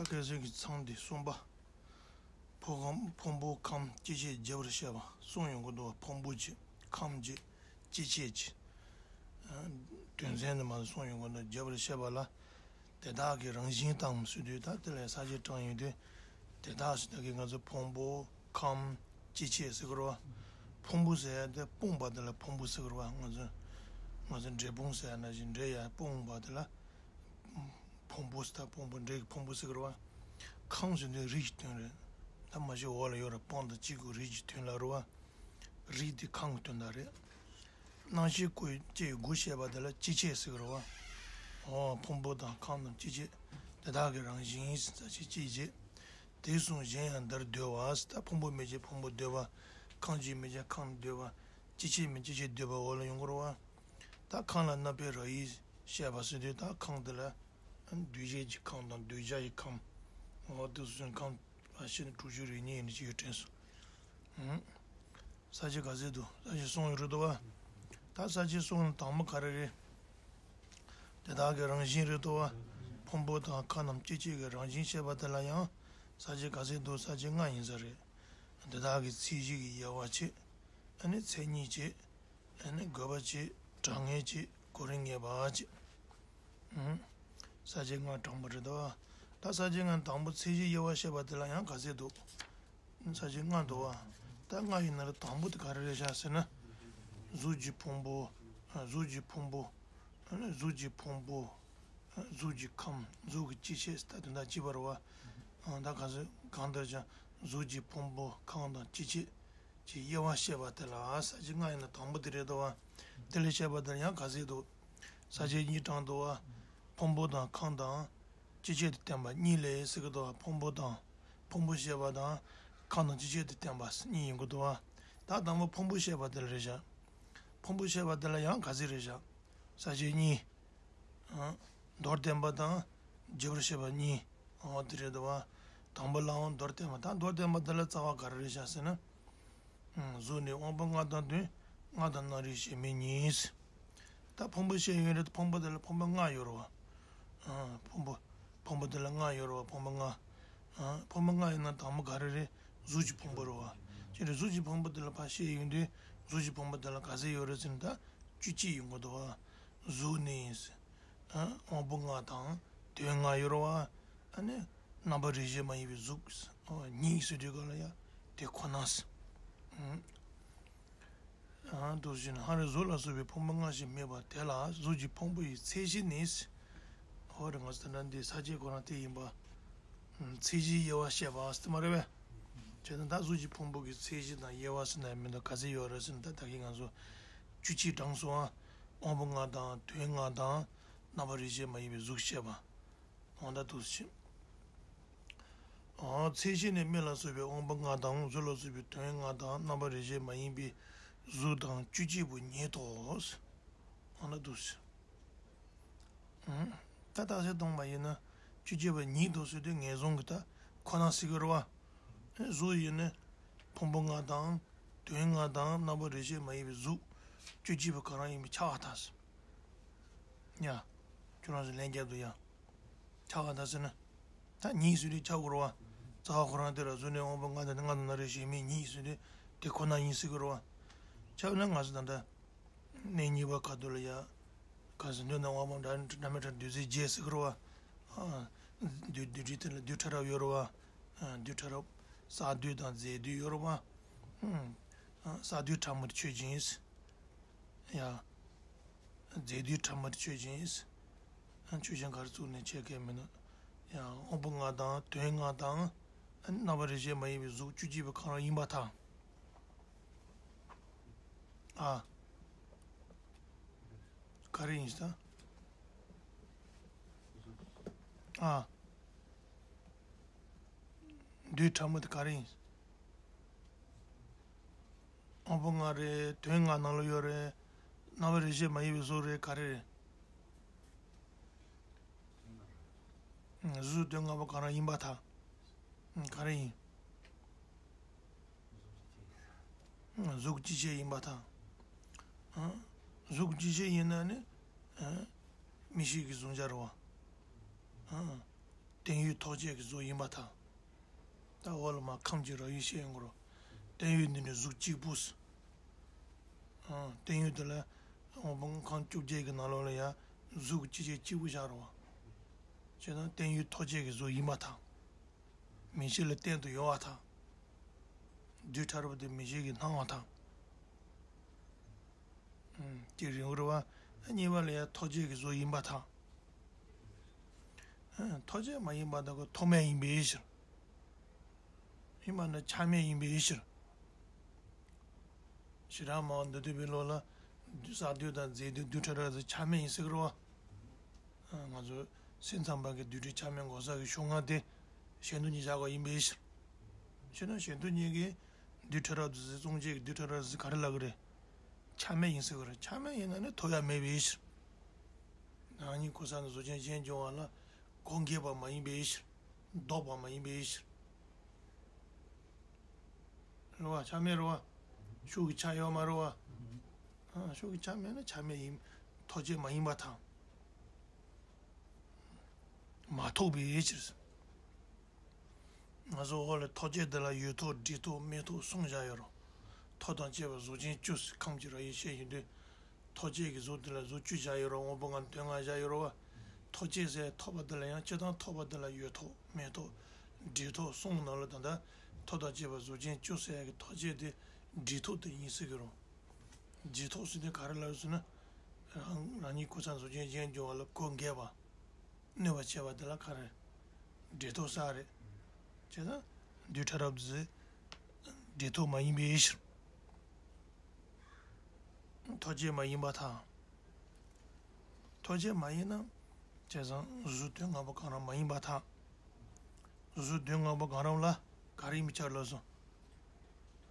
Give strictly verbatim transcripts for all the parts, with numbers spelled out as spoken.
སྐལ་ཚིགས་ཀྱི་མཚམས་དེ་གསུམ་པ། ཕོ་ཁམས་ཕུང་པོ་ཁམས་སྐྱེ་མཆེད་བརྗེ་བར་བཤད་པ་གསུངས་ཡོང་གི་འདུག་བ། ཕུང་པོ་གཅིག་ཁམས་གཅིག་སྐྱེ་མཆེད་གཅིག་དོན་ཚན་འདི་མ་གསུངས་ཡོང་གི་འདུག་བརྗེ་བར་བཤད་པ་ལ། དེ་དག་གི་རང་བཞིན་དང་ཟེར་དུས་ད་དེ་ལ་ས་བཅད་དྲངས་ཡོང་དུས། དེ་དག་ཟེར་དུས་ང་ཚོ་ཕུང་པོ་ཁམས་སྐྱེ་མཆེད་ཟེར་གི་རེད་བ། ཕུང་པོ་ཟེར་ཡ་དེ་སྤུངས་པ་དེ་ལ་ཕུང་པོ་ཟེར་གི་རེད་བ། ང་ཚོ་ང་ཚོ་འབྲས་སྤུངས་ཟེར་ཡ་ནང་བཞིན་འབྲས་ཡ་སྤུངས་པ་དེ་ལ། ཕུང་པོ་ཟེར། ད་ཕུང་པོ་འབྲས་ཀྱི་ཕུང་པོ་ཟེར་གི་རེད་བ། ཁམས་ཟེར་དུས་རིགས་ཀྱི་དོན་རེད། ད་མ་གཞི་འོག་ལ་ཡོད་ར་སྤུངས་དང་གཅིག་གི་རིགས་ཀྱི་དོན་ལ་རེད་བ། རིགས་དེ་ཁམས་ཀྱི་དོན་དག་རེད། རྣམ་ཤེས་ཀུན་སྐྱེ་དགུ་བཤད་པ་དེ་ལ་སྐྱེ་མཆེད་ཟེར་གི་རེད་བ། འོ་ཕུང་པོ་དང་ཁམས་དང་སྐྱེ་མཆེད་དེ་དག་གི་རང་བཞིན་ཟེར་ས་ཞིག་སྐྱེ་མཆེད། དེ་གསུངས་གཞན་ཡང་འདིར་འདོད་པ་ཟེར། ད་ཕུང་པོ་མེད་ཅིང་ཕུང་པོ་འདོད་པ། ཁམས་གཅིག་མེད་ཅིང་ཁམས་འདོད་པ། སྐྱེ་མཆེད་མེད་སྐྱེ་མཆེད་འདོད་པ་འོག་ལ་ཡོང་གི་རེད་བ། ད་ཁམས་ལ་རྣམ་པའི་རང་བཞིན་བཤད་པ་ཟེར་དུས་ད་ཁམས་དེ་ལ་འདུས་བྱས་ཀྱི་ཁམས་དང་འདུས་བྱ་ཡི་ཁམས། འོ་དེ་ཚོ་ཁམས་ཕལ་ཆེར་དྲུག་ཅུ་རེ་གཉིས་ཡིན་ནི་ཅིག་ཡོད་དྲན་སོང་། ཧུམ། ས་བཅད་ག་ཚོད་འདུག་ས་བཅད་གསུམ་ཡོད་རེད་འདུག་བ། ད་ས་བཅད་གསུམ་ནི་དང་པོ་ག་རེ་རེད། དེ་དག་གི་རང་བཞིན་རེད་འདུག་བ། ཕུང་པོ་དང་ཁམས་རྣམས་སྐྱེ་མཆེད་ཀྱི་རང་བཞིན་བཤད་པ་དེ་ལ་ཡང་ས་བཅད་ག་ཚོད་འདུག་ས་བཅད་ལྔ་ཡིན་ས་རེད། དེ་དག་གི་ཚད་གཞི་གི་དབྱེ་བ་བྱས། ཨ་ནི་མཚན་ཉིད་བྱས། ཨ་ནི་དགོས་པ་བྱས། གྲངས་ངེས་བྱས། གོ་རིམ་ངེས་པ་བྱས། ཧུམ། ས་བཅད་ལྔ་དྲངས་པ་རེད་འདུག་བ། ད་ས་བཅད་ལྔ་དང་པོ་ཚད་གཞི་དབྱེ་བ་བཤད་པ་དེ་ལ་ཡང་ག་ཚོད་འདུག་ས་བཅད་ལྔ་འདུག་བ། ད་ལྔ་ཡིན་ན་ར་དང་པོ་དེ་ག་རེ་རེད་ཤག་ཟེར་ན། གཟུགས་ཀྱི་ཕུང་པོ། ཨ། གཟུགས་ཀྱི་ཕུང་པོ། ཨ་ནི་གཟུགས་ཀྱི་ཕུང་པོ། ཨ། གཟུགས་ཀྱི་ཁམས། གཟུགས་ཀྱི་སྐྱེ་མཆེད་ཟེར། ད་དོན་དག་གཅིག་པ་རེད་བ། ཨ། ད་ག་ཚོད་གང་ལྟར་ཀྱང་གཟུགས་ཀྱི་ཕུང་པོ་ཁམས་དང་སྐྱེ་མཆེད་ཀྱི་དབྱེ་བ་བཤད་པ་དེ་ལ་ས་བཅད་ལྔ་ཡིན་ན་དང་པོ་དེ་རེད་འདུག་བ། དེ་ལས་བཤད་པ་དེ་ལ་ཡང་ག་ཚོད་འདུག་ས་བཅད་གཉིས་དྲངས་འདུག་བ། ཕུང་པོ་དང་ཁམས་དང་སྐྱེ་མཆེད་དུ་བསྟན་པ་གཉིས་ལས་ཟེར་གི་འདུག་བ། ཕུང་པོ་དང་། ཕུང་པོ་བཤད་པ་དང་། ཁམས་དང་སྐྱེ་མཆེད་དུ་བསྟན་པ་གཉིས་ཡིན་གི་འདུག་བ། ད་དང་པོ་ཕུང་པོ་བཤད་པ་དེ་ལ་རེད་བཞག་ཕུང་པོ་བཤད་པ་དེ་ལ་ཡང་ག་ཚོད་རེད་བཞག་ས་བཅད་གཉིས། ཨ། མདོར་བསྟན་པ་དང་། བརྗེ་བར་བཤད་པ་གཉིས། འོ་དེ་རེད་འདུག་བ། དང་པོ་ལའང་མདོར་བསྟན་པ་དང་། མདོར་བསྟན་པ་འདི་ལ་རྩ་བ་ག་རེ་རེད་བཞག་ཟེར་ན། ཨ། གཟུགས་ནི་དབང་པོ་ལྔ་དང་བདུན། ལྔ་དང་རྣམ་རིག་གཞན་མིན་གཉིས། ད་ཕུང་པོ་བཤད་ཡོང་དུས་ཕུང་པོ་འདི་ལ་ཕུང་པོ་ལྔ་ཡོད་རེད་བ། ཨ། ཕུང་པོ། ཕུང་པོ་འདི་ལ་ལྔ་ཡོད་རེད་བ། ཕུང་པོ་ལྔ། ཨ། ཕུང་པོ་ལྔ་ཡིན་ན་དང་པོ་ག་རེ་རེད། གཟུགས་ཀྱི་ཕུང་པོ་རེད་བ། ཅི་རེད། གཟུགས་ཀྱི་ཕུང་པོ་འདི་ལ་ཕར་བཤད་ཡོང་དུས་གཟུགས་ཀྱི་ཕུང་པོ་འདི་ལ་ག་ཚོད་ཡོད་རེད་ཟེར་ན། ད་བཅུ་གཅིག་ཡོང་གི་འདུག་བ། གཟུགས་ནི། ཨ། དབང་པོ་ལྔ་དང་དོན་ལྔ་ཡོད་རེད་བ། ཨ་ནི་རྣམ་པ་རིགས་ཤེས་མ་ཡིན་པའི་གཟུགས། ཨ། ཉིད་ཟེར་དུས་ག་ལ་ཡ་དེ་ཁོ་ན། ཨ། འདུག་ཟེར་ན། ཧ་རེ་གཟུགས་ལ་སོགས་པའི་ཕུང་པོ་ལྔ་ཞིག་སྨོས་པ་དེ་ལ་གཟུགས་ཀྱི་ཕུང་པོ་ཡི་ཚད་གཞི་ནི། ཧོ་རེ། ང་ཚོ་ད་ལྟ་འདི་ས་བཅད་ཁོ་རང་དེ་ཡིན་པ། ཚད་གཞིའི་དབྱེ་བ་བཤད་པ་ཟེར་མ་རེད་པས། བྱས་ཙང་ད་གཟུགས་ཀྱི་ཕུང་པོ་གི་ཚད་གཞི་དང་དབྱེ་བ་ཟེར་ན་མི་འདུག་ག་ཚོད་ཡོད་རེད་ཟེར་ན། ད་ད་གིན་ང་ཚོ་བཅུ་གཅིག་དྲངས་སོང་ཨ། དབང་པོ་ལྔ་དང་དོན་ལྔ་དང་རྣམ་པ་རིགས་ཤེས་མ་ཡིན་པའི་གཟུགས་བཤད་པ། འོ་ད་འདུག་སེ། ཨ། ཚད་གཞི་ནི་མིག་ལ་སོགས་པའི་དབང་པོ་ལྔ་དང་། གཟུགས་ལ་སོགས་པའི་དོན་ལྔ་དང་། རྣམ་པ་རིགས་ཤེས་མ་ཡིན་པའི་གཟུགས་དང་བཅུ་གཅིག་པོ་ཉིད་དོ། འོ་ན་འདུག་སེ། ཨང་། ད་རྟགས་གསལ་སྟོན་པ་ཡིན་ན། བཅུ་གཅིག་པོ་ཉིད་དོ་ཟེར་དུས་ངེས་བཟུང་གི་ད་ཁོ་ན་ཟེར་གི་རེད་བ། གཟུགས་ཡིན་ན་ཕུང་པོ་ལྔ་དང་། དོན་ལྔ་དང་། རྣམ་པ་རིགས་ཤེས་མ་ཡིན་པའི་གཟུགས་བཅུ་གཅིག་པོ་གང་རང་ཡིན་པས་ཁྱབ་པར་ཐལ་ཟེར། ཡ། ཁྱོད་རང་ཚོ་ལན་རྒྱབ་འདུག་ཡ། ཁྱབ་པར་ཐལ་ཟེར་ན། ད་ཉིད་ཟེར་དུས་ཁྱབ་དགོས་རེད་བ། རྩ་བ་ཁོ་རང་དེ་ར་གཟུགས་ནི་དབང་པོ་ལྔ་དང་། ལྔ་དང་རྣམ་རིག་གཞན་མིན་ཉིད་ཟེར་དུས་དེ་ཁོ་ན་ཡིན་ཟེར་གི་རེད་བ། ཁྱབ་ན་ང་ཚོ་ད་ལྟ་གནས་གཉིས་པ་ཁ་ཐུག་ལ་ཡ། ག་ཟེར། མདོར་ན་དབང་པོ་འདྲ་འདྲ་མི་འདྲ་བདུད་རྩི་བརྒྱད་ཟེར་གི་རེད་བ། ཨ། བདུད་བདུད་རྩི་དེ་ལ་བདུད་ཕྲ་རབ་ཡོད་རེད་བ། ཨ། བདུད་ཕྲ་རབ། གསང་འདུས་དང་རྫས་འདུས་ཡོད་རེད་བ། ཨ། གསང་འདུས་ཕྲ་མོ་དེ་ཆོས་ཅན། ཡ། རྫས་འདུས་ཕྲ་མོ་དེ་ཆོས་ཅན། ཨ། ཆོས་ཅན་ག་རེ་བཙུགས་ནས་བྱེད་མཁན་མིན་ནོ། ཡང་དབང་པོ་ལྔ་དང་དོན་ལྔ་དང་། ཨ། རྣམ་པ་རིགས་ཤེས་མ་ཡིན་པའི་གཟུགས་བཅུ་གཅིག་པོ་གང་རང་ཡིན་པར་ཐལ། ཨ། ག་རེ་ཡིན་ཟེར། ཨ། བདུད་ཕྲ་མོ་དེ་ག་རེ་ཡིན། དབང་པོ་ལྔ་རེད། དོན་ལྔ་ནང་ལ་ཡོད་རེད། རྣམ་པ་རིགས་ཤེས་མ་ཡིན་པའི་གཟུགས་རེད། ག་རེ་རེད། གཟུགས་དོན་ལྔ་པོ་གང་རང་ཡིན་པར་ཐལ། ག་རེ་ཡིན། གཟུགས་སྐྱེ་མཆེད་ཡིན་པར་ཐལ། གཟུགས་སྐྱེ་མཆེད་ཡིན་ན་ནི། མིག་ཤེས་ཀྱི་གཟུང་བྱ་རེད་བ། བརྟན་གཡོ་ཐོགས་བཅས་ཀྱི་གཟུགས་ཡིན་པར་ཐལ། ད་འོག་ལ་མར་ཁམས་ཀྱི་རབ་དབྱེ་བཤད་ཡོང་གི་རེད། བརྟན་གཡོ་འདི་ནི་གཟུགས་གཅིག་པུ་ཟེར། ཨང་། བརྟན་གཡོ་འདི་ལ་འོང་པོ་ཁམས་བཅོ་བརྒྱད་ཀྱི་ནང་ལོགས་ལ་ཡང་གཟུགས་ཀྱི་སྤྱི་ཆ་གཅིག་པུ་བཞག་རེད་བ། བྱས་ན་བརྟན་གཡོ་ཐོགས་བཅས་ཀྱི་གཟུགས་ཡིན་པར་ཐལ། མིག་ཤེས་ལ་བརྟན་དུ་ཡོད་པར་ཐལ། རྡུལ་ཕྲ་རབ་དེ་མིག་ཤེས་ཀྱིས་སྣང་བར་ཐལ། ཨང་། དེ་རེད་འགྲོ་བ། གཉིས་པ་ལ་ཡང་ཐོགས་བཅས་ཀྱི་གཟུགས་ཡིན་པར་ཐལ། ཨང་། ཐོགས་བཅས་མ་ཡིན་པར་ཐལ། ཁོ་ཐོགས་མེད་ཡིན་པའི་ཕྱིར། ཡིན་པ་ན་ཆ་མེད་ཡིན་པའི་ཕྱིར། ཞེ་དྲག་མང་བ་འདུ་འདུས་པའི་ལུགས་ལ་བསགས་དུས་དང་རྫས་དུས་རྡུལ་ཕྲ་རབ་དེ་ཆ་མེད་ཡིན་ཟེར་གི་རེད་བ། ང་ཚོ་སེམས་ཙམ་པ་གི་རྡུལ་ཕྲན་ཆ་མེད་འགོག་བྱ་གི་ཕྱོགས་སྔ་དེ་གཞན་དོན་གཉིས་བཞག་དགོས་ཡིན་པའི་ཕྱིར། བྱས་ན་གཞན་དོན་གཉིས་ཀྱི་རྡུལ་ཕྲ་རབ་ཏུ་ཟེར། སྲུང་བྱེད་ཀྱི་རྡུལ་ཕྲ་རབ་ཟེར་ག་རེ་ལབ་ཀྱི་རེད། ཆ་མེད་ཡིན་ཟེར་གི་རེད། ཆ་མེད་ཡིན་ན་ནི་ཐོགས་ཡ་མེད་པའི་ཕྱིར། རང་ཉིད་གོ་ས་ནས་གཟུགས་ཅན་གཞན་འབྱུང་བ་ལ་གོ་འགེབས་པ་མ་ཡིན་པའི་ཕྱིར། ལྡོག་པ་མ་ཡིན་པའི་ཕྱིར། རེད་བ། ཆ་མེད་རེད་བ། ཤུགས་ཀྱི་ཆ་ཡོད་མ་རེད་བ། ཨ། ཤུགས་ཀྱི་ཆ་མེད་ན་ཆ་མེད་ཡིན། ཐོགས་བཅས་མ་ཡིན་པར་ཐལ། མ་ཐོགས་པའི་ཕྱིར། ང་ཚོ་འོག་ལ་ཐོགས་བཅས་འདི་ལ་ཡོད་ཐོགས་འབྲས་ཐོགས་སྨེ་ཐོགས་གསུམ་བཞག་ཡོད་རེད། ཐོགས་དང་བཅས་པ་གཟུགས་ཅན་བཅུ་ཟེར་ཁམས་ཀྱི་རབ་དབྱེ་བཤད་ཡོང་དུས། ཐོགས་བཅས་ཀྱི་གཟུགས་འདི་ལ་གཟུགས་བཅུ་བཞག་ཡོད་རེད། དབང་པོ་ལྔ་དོན་ལྔ་བཞག་ཡོད་རེད་བ། ཐོགས་བཅས་ཟེར་ཐོགས་པ་འདི་ལ་ཡང་། སྤྱིར་བཏང་ཐོགས་པ་འདི་ལ་ཡོད་ཐོགས་སྨེ་ཐོགས་འབྲས་ཐོགས་གསུམ་ནང་ལ། ད་ལྟ་ཐོགས་དང་བཅས་པ་གཟུགས་ཅན་བཅུ་ཟེར་ཡག་གི་ཐོགས་བཅས་དེ་འབྲས་ཐོགས་དེ་ཡིན་ཟེར་གི་རེད། འབྲས་ཐོགས་ཟེར་དེ་ག་རེ་ལབ་ཟེར་ན། རང་རང་ཉིད་གོ་ས་གཟུགས་ཅན་གཞན་འབྱུང་བ་ལ་གོ་འགེབས་པ། གནོད་པ་བྱེད་པ་དེ་ལ་ག་རེ། འབྲས་ཐོགས་ཟེར་རེད། བྱས་ཙང་རྡུལ་ཕྲ་རབ་ཏུ་ཟེར། འབྲས་ཐོགས་མ་ཡིན་པའི་ཕྱིར། ཐོགས་བཅས་མ་ཡིན་པར་ཐལ། ཐོགས་བཅས་མ་ཡིན་ན། བྱས་ཙང་གཟུགས་དོན་ལྔ་པོ་གང་རུང་མ་ཡིན་པར་ཐལ། གཟུགས་དོན་ལྔ་པོ་གང་རུང་ལ་ག་རེ་ཡིན་པའི་ཕྱིར་ལབ་སོང་།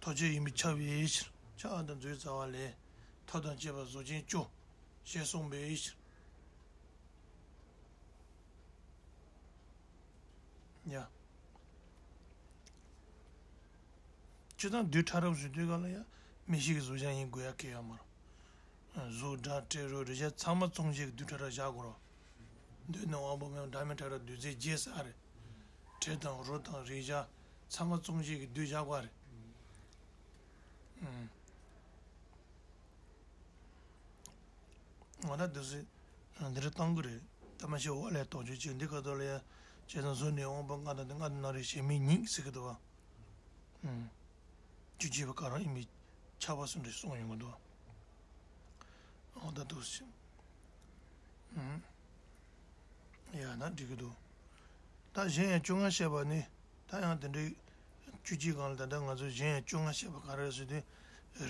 ཐོགས་བཅས་ཡིན་པས་ཁྱབ་པའི་ཕྱིར། ཁྱབ་པ་དང་མཛོད་རྩ་བ་ལས། ཐོགས་དང་བཅས་པ་གཟུགས་ཅན་བཅུ། ཞེས་གསུངས་པའི་ཕྱིར། ཡ། སྤྱིར་བཏང་རྡུལ་ཕྲ་རབ་ཟེར་དུས་སྒང་ལ་ཡང་མིག་ཤེས་ཀྱི་གཟུགས་ཅན་ཡིན་དགོས་ཡ་གང་ཡང་མ་རེད། གཟུགས་སྒྲ་དྲི་རོ་རེག་བྱ་ཚང་མ་མཚུངས་ཆོས་ཀྱི་རྡུལ་ཕྲ་རབ་བཞག་དགོས་རེད། འདོད་ནི་དབང་པོ་ལྔ་སྒྲ་མེད་ཕྲ་རབ་རྡུལ་རྫས་བརྒྱད་ཟེར་རེད། དྲི་དང་རོ་དང་རེག་བྱ་ཚང་མ་མཚུངས་ཆོས་ཀྱི་རྡུལ་བཞག་དགོས་རེད། ཨང་། ང་ད་འདི་སྲིད། འདི་འདྲ་བཏང་གི་རེད། ད་མ་ཤེས་འོག་ལ་དོགས་གཅོད་བྱེད། འདི་ག་དོག་ལ་ཡ། བྱས་ཙང་གཟུགས་ནི་དབང་པོ་ལྔ་དང་། ལྔ་དང་ནང་རིག་གཞན་མིན་ཉིད་ཟེར་གི་འདུག་བ། ཨང་། བཅུ་གཅིག་པ་ག་རང་ཡིན་པའི་ཁྱབ་པ་སུ་འདྲ་གསུངས་ཡོང་གི་འདུག་བ། འོ་ད་འདུག་སེ། ཨང་། ཡ་ན་འགྲིག་གི་འདུག་ད་གཞན་ཡང་བཅོ་ལྔ་བཤད་པ་ནི། ད་ཡང་དེ་འདྲའི་བཅུ་གཅིག་སྒང་ལ། ད་ལྟ་ང་ཚོས་གཞན་ཡང་བཅོ་ལྔ་བཤད་པ་ག་རེ་རེད་ཟེར་དུས།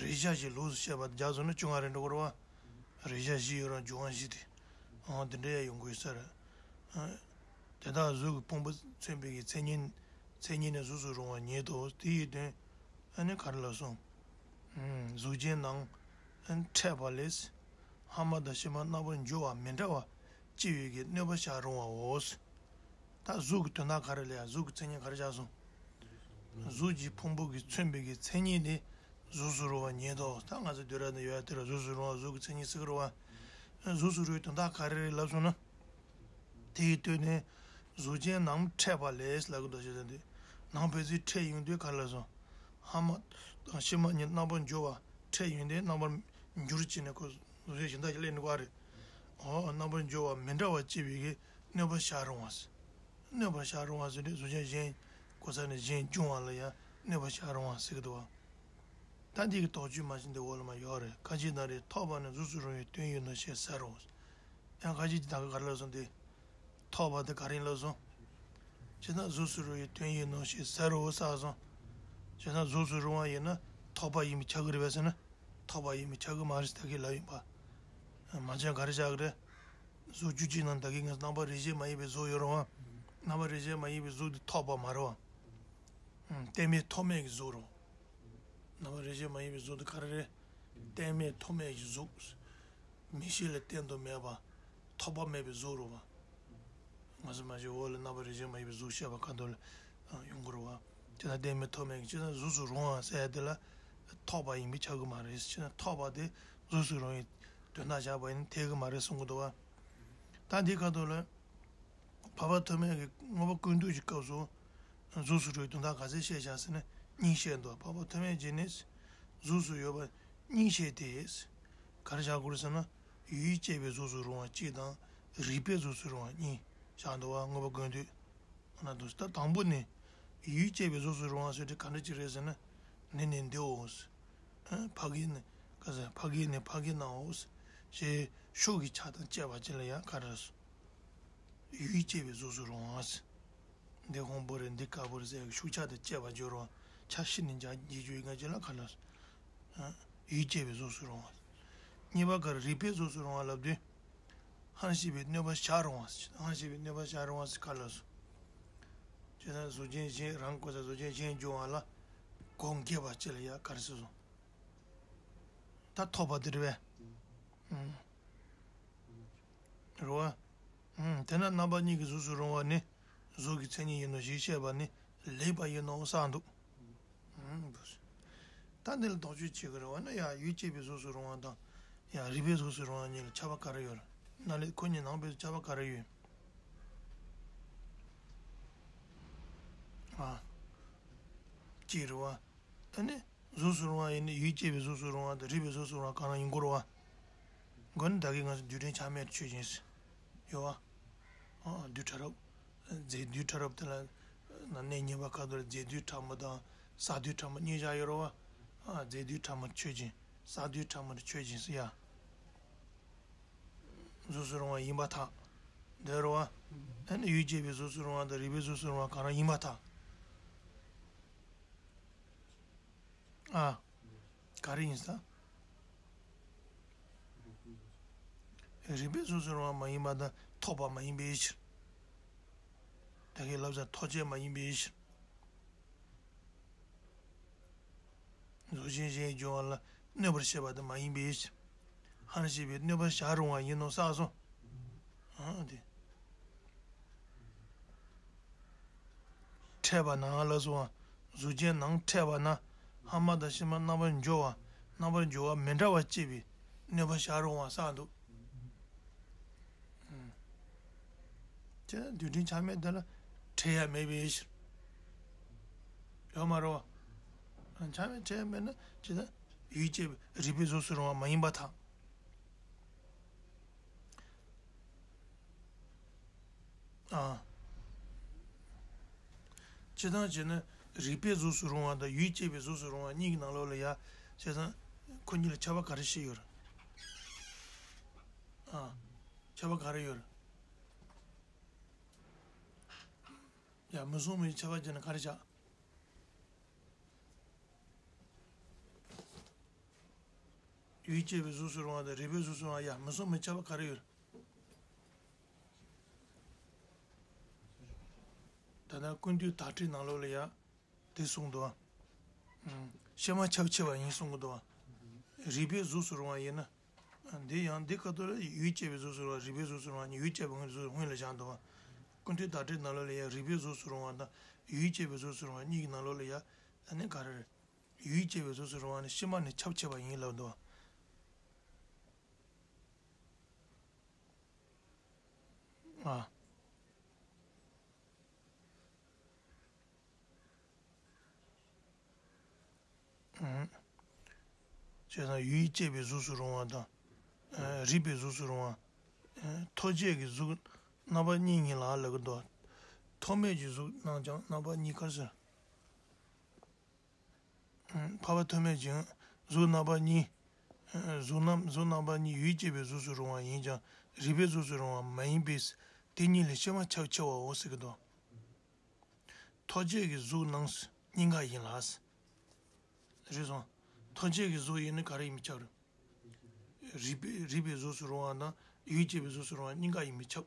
རེག་བྱ་བཞི་ལོགས་སུ་བཤད་པ་དེ་རྒྱག་སོང་ན་བཅོ་ལྔ་རེད་འགྲོ་གི་རེད་བ། རེག་བྱ་བཞི་ཡོད་རུང་འབྱུང་བ་བཞི་སྟེ། འོ་དེ་འདྲ་ཡང་ཡོང་གི་ཡོད་ས་རེད། དེ་དག་གཟུགས་ཀྱི་ཕུང་པོ་མཚོན་པའི་གི་མཚན་ཉིད། མཚན་ཉིད་ནི་གཟུགས་སུ་རུང་བ་ཉིད་དོ། དེ་ཡི་དོན་ཨ་ནི་ག་རེ་ལབ་སོང་། གཟུགས་ཅན་ནང་འཕྲད་པ་ལས། ལྷག་མ་དང་ཕྱི་མ་རྣམ་པར་སྦྱོར་བ་མི་འདྲ་བ་སྐྱེ་བའི་གི་གནོད་པ་བྱ་རུང་བའོ། ད་གཟུགས་ཀྱི་དོན་དག་ག་རེ་ལབ་ཡ། གཟུགས་ཀྱི་མཚན་ཉིད་ག་རེ་བཞག་སོང་། གཟུགས་ཀྱི་ཕུང་པོ་གི་མཚོན་པའི་གི་མཚན་ཉིད་དེ་གཟུགས་སུ་རུང་བ་ཉིད་དོ། ད་ང་ཚོ་བསྡུས་གྲྭ་ནས་ཡོད་ཡ་དེ་ལ་གཟུགས་སུ་རུང་བ་གཟུགས་ཀྱི་མཚན་ཉིད་ཟེར་གི་རེད་བ། གཟུགས་སུ་རུང་བའི་དོན་དག་ག་རེ་རེད་ལབ་སོང་ན། དེ་ཡི་དོན་ནི་གཟུགས་ཅན་ནང་འཕྲད་པ་ལས་ལབ་གི་འདུག་ཞེས་དང་དུས། ནང་ཕན་ཚུན་འཕྲད་ཡོང་དུས་ག་རེ་ལབ་སོང་། ལྷག་མ་དང་ཕྱི་མ་གཉིས་རྣམ་པར་སྦྱོར་བ། འཕྲད་ཡོང་དུས་རྣམ་པར་སྦྱོར་བྱས་ནས་ཁོ་གཟུགས་ཅན་གཞན་དག་ཅིག་སླེབས་ནི་ག་རེད། འོ་རྣམ་པར་སྦྱོར་བ་མི་འདྲ་བ་སྐྱེ་བའི་གི་གནོད་པ་བྱ་རུང་བ་ཟེར། གནོད་པ་བྱ་རུང་བ་ཟེར་དུས་གཟུགས་ཅན་གཞན་གོ་ས་ནས་གཞན་འབྱུང་བ་ལ་ཡང་གནོད་པ་བྱ་རུང་བ་ཟེར་གི་འདུག་བ། ད་འདི་གི་དོགས་གཅོད་མ་བྱེད་འདི་འོག་ལ་མར་ཡོད་རེད། ཁ་ཅིག་ན་རེ་ཐོགས་པ་ནི་གཟུགས་སུ་རུང་བའི་དོན་ཡིན་ནོ་ཞེས་ཟེར་རོ། ཡང་ཁ་ཅིག་ད་ག་ག་རེ་ལབ་སོང་སྟེ། ཐོགས་པ་དེ་ག་རེ་ཡིན་ལབ་སོང་། བྱས་ན་གཟུགས་སུ་རུང་བའི་དོན་ཡིན་ནོ་ཞེས་ཟེར་རོ་ཟེར་སོང་། བྱས་ན་གཟུགས་སུ་རུང་བ་ཡིན་ན་ཐོགས་པ་ཡིན་པས་ཁྱབ་ཀྱི་རེད་པས་ཟེར་ན། ཐོགས་པ་ཡིན་པས་ཁྱབ་ཀྱི་མ་རེད་ཟེར་ད་གིན་ལབ་ཡིན་པ། མ་བྱན་ག་རེ་བྱ་གི་རེད། གཟུགས་བཅུ་གཅིག་ནང་ད་གིན་ང་རྣམ་པར་རིག་བྱེད་མ་ཡིན་པའི་གཟུགས་ཡོད་རུང་བ། རྣམ་པར་རིག་བྱེད་མ་ཡིན་པའི་གཟུགས་དེ་ཐོགས་པ་མ་རེད་བ། གཏན་མེད་ཐོགས་མེད་ཀྱི་གཟུགས་རེད། རྣམ་པར་རིག་བྱེད་མ་ཡིན་པའི་གཟུགས་དེ་ག་རེ་རེད། གཏན་མེད་ཐོགས་མེད་ཀྱི་གཟུགས། མིག་ཤེས་ལ་བརྟེན་དུ་མེད་པ། ཐོགས་པ་མེད་པའི་གཟུགས་རེད་བ། ང་ཚོ་མ་གཞི་འོག་ལ་རྣམ་པར་རིག་བྱེད་མ་ཡིན་པའི་གཟུགས་བཤད་པ་ཁ་ཐོག་ལ་ཡོང་གི་རེད་བ། དེ་ལ་གཏན་མེད་ཐོགས་མེད་ཀྱི་བྱས་ན་གཟུགས་སུ་རུང་བ་ཟེར་ཡ་དེ་ལ་ཐོགས་པ་ཡིན་པས་ཁྱབ་ཀྱི་མ་རེད། བྱས་ན་ཐོགས་པ་དེ་གཟུགས་སུ་རུང་བའི་དོན་དག་བཞག་པ་ཡིན་ན་འཐད་ཀྱི་མ་རེད་གསུང་གི་འདུག་བ། ད་འདི་ཁ་ཐོག་ལ། འཕགས་པ་ཐོགས་མེད་ཀྱིས་མངོན་པ་ཀུན་བཏུས་ཀྱི་སྐབས་སུ་གཟུགས་སུ་གྲུབ་པའི་དོན་དག་ག་ཚད་བཤད་བཞག་ཟེར་ན་གཉིས་བཤད་འདུག་འཕགས་པ་ཐོགས་མེད་ཀྱིས་ནི་གཟུགས་སུ་ཡོད་པ་གཉིས་བཤད་དེ། ག་རེ་བཞག་དགོས་རེད་ཟེར་ན། ཡུལ་སྐྱེས་པའི་གཟུགས་སུ་རུང་བ་གཅིག་དང་། རིགས་པའི་གཟུགས་སུ་རུང་བ་གཉིས་བཞག་འདུག་བ། མངོན་པ་ཀུན་བཏུས། ཨ་ན་འདུག་ད་དང་པོ་ནི། ཡུལ་སྐྱེས་པའི་གཟུགས་སུ་རུང་བ་ཟེར་དེ་ག་འདྲ་ཅིག་རེད་ཟེར་ན། འདི་ནི་འདིའོ། ཕ་གི་ནི་ག་ཟེར། ཕ་གི་ནི་ཕ་གི་ནའོ། ཞེས་ཤུགས་ཀྱི་ཆ་དང་བཅས་པ་ཅིག་ལ་ཡང་ག་རེ་ཟེར། ཡུལ་སྐྱེས་པའི་གཟུགས་སུ་རུང་བ་ཟེར། འདི་ཧོང་པོ་རེད། འདི་དཀར་པོ་རེད་ཟེར་ཡག་གི་ཤུགས་ཆ་དང་བཅས་པ་སྦྱོར་བ། ཆ་ཤས་ནི་འཇལ་འཇལ་རྒྱུ་ཡིན་ག་ཅིག་ལ་ག་རེ་ཟེར། ཡུལ་སྐྱེས་པའི་གཟུགས་སུ་རུང་བ། གཉིས་པ་ག་རེ། རིགས་པའི་གཟུགས་སུ་རུང་བ་ལབ་དུས། སྔར་བཤད་པའི་གནོད་པ་བཞག་རུང་བ། སྔར་བཤད་པའི་གནོད་པ་བཞག་རུང་བ་ཟེར་ག་རེ་ཟེར། ཅེ་ན་གཟུགས་ཅན་གཞན་རང་གོ་ས་གཟུགས་ཅན་གཞན་འབྱུང་བ་ལ་སྒོ་འགེབས་པ་ཅིག་ལ་ཡང་ག་རེ་ཟེར་སོང་། ད་ཐོབ་པ་དེ་རེད་པས། ཨུམ། རེད་པ། ཨུམ། དེས་ན་རྣམ་པ་གཉིས་ཀྱི་གཟུགས་སུ་རུང་བ་ནི་གཟུགས་ཀྱི་མཚན་ཉིད་ཡིན་ནོ་ཞེས་བཤད་པ་ནི་ལེགས་པ་ཡིན་ནོ་བསམ་འདུག་ཨུམ། ད་འདི་ལ་དོགས་གཅོད་བྱེད་ཀྱི་རེད་པ། ན་ཡང་ཡུལ་སྐྱེས་པའི་གཟུགས་སུ་རུང་བ་དང་། ཡང་རིགས་པའི་གཟུགས་སུ་རུང་བ་གཉིས་ལ་ཁྱད་པར་ག་རེ་ཡོད། ན་ལེགས་ཁོ་གཉིས་ནང་པའི་ཁྱད་པར་ག་རེ་ཡོད། ཨ། གཅིག་རེད་པ། ཨ་ནི། གཟུགས་སུ་རུང་བ་ཡིན་ན་ཡུལ་སྐྱེས་པའི་གཟུགས་སུ་རུང་བ་དང་རིགས་པའི་གཟུགས་སུ་རུང་བ་གང་རུང་ཡིན་དགོས་རེད་པ། མགོ་ནི་ད་གིན་ང་ཚོ་རྡུལ་ཕྲན་ཆ་མེད་ཆོས་ཅན། ཡོད་པ། ཨ། རྡུལ་ཕྲ་རབ། རྫས་རྡུལ་ཕྲ་རབ་དེ་ལ་ན་གནས་ངེས་པ་ཁ་ཐུག་ལ་རྫས་རྡུལ་ཕྲ་མོ་དང་ས་རྡུལ་ཕྲ་མོ་གཉིས་བཞག་ཡོད་རེད་པ། ཨ། རྫས་རྡུལ་ཕྲ་མོ་ཆོས་ཅན། ས་རྡུལ་ཕྲ་མོ་ཆོས་ཅན་ཟེར་ཡ། གཟུགས་སུ་རུང་བ་ཡིན་པར་ཐལ། འདོད་རེད་པ། ཨ་ནི་ཡུལ་སྐྱེས་པའི་གཟུགས་སུ་རུང་བ་དང་རིགས་པའི་གཟུགས་སུ་རུང་བ་གང་རུང་ཡིན་པར་ཐལ། ཨ། ག་རེ་ཡིན་ཟེར། རིགས་པའི་གཟུགས་སུ་རུང་བ་མ་ཡིན་པ་དང་ཐོབ་པ་མ་ཡིན་པའི་ཕྱིར། ད་གིན་ལབ་ས་ཐོགས་བཅས་མ་ཡིན་པའི་ཕྱིར། གཟུགས་ཅན་གཞན་འབྱུང་བ་ལ་གནོད་པར་བྱེད་པ་དེ་མ་ཡིན་པའི་ཕྱིར། སྔར་བཤད་པའི་གནོད་པ་བཞག་རུང་བ་ཡིན་ནོ་བསམ་སོང་། ཨ་དེ། འཕྲད་པ་ན་ལ་སོགས་པ། གཟུགས་ཅན་ནང་འཕྲད་པ་ན། སྔ་མ་དང་ཕྱི་མ་རྣམ་པར་འགྱུར་བ། རྣམ་པར་འགྱུར་བ་མི་འདྲ་བ་སྐྱེས་པའི་གནོད་པ་བཞག་རུང་བ་བསམ་འདུག་ཅེ་ན་རྡུལ་ཕྲན་ཆ་མེད་དེ་ལ་འཕྲད་ཡ་མེད་པའི་ཕྱིར། ཡོད་མ་རེད་པ། ཆ་མེད་འཕྲད་ཡ་མེད་ན་ཅི་ལྟར་ཡུལ་སྐྱེས་པའི་རིགས་པའི་གཟུགས་སུ་རུང་བ་མ་ཡིན་པར་ཐལ། ཨ། སྤྱིར་བཏང་བྱས་ན་རིགས་པའི་གཟུགས་སུ་རུང་བ་དང་ཡུལ་སྐྱེས་པའི་གཟུགས་སུ་རུང་བ་གཉིས་ཀྱི་ནང་ལོགས་ལ་ཡ། བྱས་ཙང་ཁོ་གཉིས་ལ་ཁྱད་པར་ག་རེ་ཞིག་ཡོད་རེད། ཨ། ཁྱད་པར་ག་རེ་ཡོད་རེད། ཡ། མུ་གསུམ་གྱི་ཁྱད་པར་བྱས་ན་ག་རེ་བྱ། ཡུལ་སྐྱེས་པའི་གཟུགས་སུ་རུང་བ་དང་རིགས་པའི་གཟུགས་སུ་རུང་བ། ཡ། མུ་གསུམ་གྱི་ཁྱད་པར་ག་རེ་ཡོད། ད་ལྟ་ཀུན་བཏུས་བརྡ་སྤྲོད་ནང་ལོགས་ལ་ཡ། དེ་གསུངས་འདུག་ཨ། ཕྱི་མ་ཁྱབ་ཆེ་བ་ཡིན་གསུང་གི་འདུག་ཨ། རིགས་པའི་གཟུགས་སུ་རུང་བ་ཡིན་ན། འདི་ཡང་འདི་ཁ་ཐུག་ལ་ཡུལ་སྐྱེས་པའི་གཟུགས་སུ་རུང་བ། རིགས་པའི་གཟུགས་སུ་རུང་བ་གཉིས། ཡུལ་སྐྱེས་པའི་གཟུགས་སྔོན་ལ་བཞག་འདུག་ཨ། ཀུན་བཏུས་བརྡ་སྤྲོད་ནང་ལོགས་ལ་ཡང་རིགས་པའི་གཟུགས་སུ་རུང་བ་དང་ཡུལ་སྐྱེས་པའི་གཟུགས་སུ་རུང་བ་གཉིས་ཀྱི་ནང་ལོགས་ལ་ཡང་ཨ་ནི་ག་རེ་རེད། ཡུལ་སྐྱེས་པའི་གཟུགས་སུ་རུང་བ་ནི་ཕྱི་མ་ནི་ཁྱབ་ཆེ་བ་ཡིན་ལབ་འདུག་ཨ། བྱས་ཙང་ཡུལ་སྐྱེས་པའི་གཟུགས་སུ་རུང་བ་དང་། ཨ། རིགས་པའི་གཟུགས་སུ་རུང་བ། ཨ། ཐོགས་བཅས་ཀྱི་གཟུགས་རྣམ་པ་གཉིས་ཉིད་ལ་ལབ་ཀྱི་འདུག་ཐོགས་མེད་ཀྱི་གཟུགས་རྣམས་ཀྱང་རྣམ་པ་གཉིས་ཀར་ཟེར། འཕགས་པ་ཐོགས་མེད་ཀྱིས་གཟུགས་རྣམ་པ་གཉིས། གཟུགས་རྣམ་གཟུགས་རྣམ་པ་གཉིས་ཡུལ་སྐྱེས་པའི་གཟུགས་སུ་རུང་བ་ཡིན་ཀྱང་རིགས་པའི་གཟུགས་སུ་རུང་བ་མ་ཡིན་པས་དེ་གཉིས་ལས་ཕྱི་མ་ཁྱབ་ཆེ་བའོ་ཟེར་གྱི་འདུག་ཐོགས་བཅས་ཀྱི་གཟུགས་རྣམས་སུ་གཉིས་ཀ་ཡིན་ལ། རེད་སོང་། ཐོགས་བཅས་ཀྱི་གཟུགས་ཡིན་ན་ག་རེ་ཡིན་པས་ཁྱབ་རེད། རིགས་པའི་རིགས་པའི་གཟུགས་སུ་རུང་བ་དང་ཡུལ་སྐྱེས་པའི་གཟུགས་སུ་རུང་བ་གཉིས་ཀ་ཡིན་པས་ཁྱབ།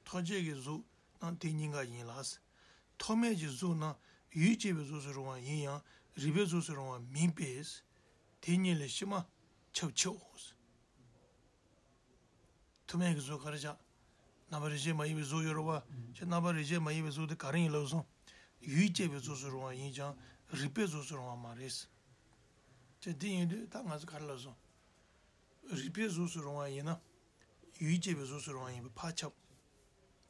ཐོགས་བཅས་ཀྱི་གཟུགས་རྣམས་དེ་གཉིས་ཀ་ཡིན་ལ། ཐོགས་མེད་ཀྱི་གཟུགས་རྣམས་ཡུལ་སྐྱེས་པའི་གཟུགས་སུ་རུང་བ་ཡིན་ཡང་རིགས་པའི་གཟུགས་སུ་རུང་བ་མིན་པས། དེ་གཉིས་ལས་ཕྱི་མ་ཁྱབ་ཆེའོ། ཐོགས་མེད་ཀྱི་གཟུགས་ག་རེ་བྱ། རྣམ་པ་རིགས་ཅན་མ་ཡིན་པའི་གཟུགས་ཡོད་རེད་པ། ཁྱེད་རྣམ་པ་རིགས་ཅན་མ་ཡིན་པའི་གཟུགས་དེ་ག་རེ་ཡིན་ལབ་སོང་། ཡུལ་སྐྱེས་པའི་གཟུགས་སུ་རུང་བ་ཡིན་ཀྱང་རིགས་པའི་གཟུགས་སུ་རུང་བ་མ་རེད། ཁྱེད་དེ་ཡིན་དུས་ད་ང་ཚོ་ག་རེ་ལབ་སོང་། རིགས་པའི་གཟུགས་སུ་རུང་བ་ཡིན་ན། ཡུལ་སྐྱེས་པའི་གཟུགས་སུ་རུང་བ་ཡིན་པས་ཕར་ཁྱབ།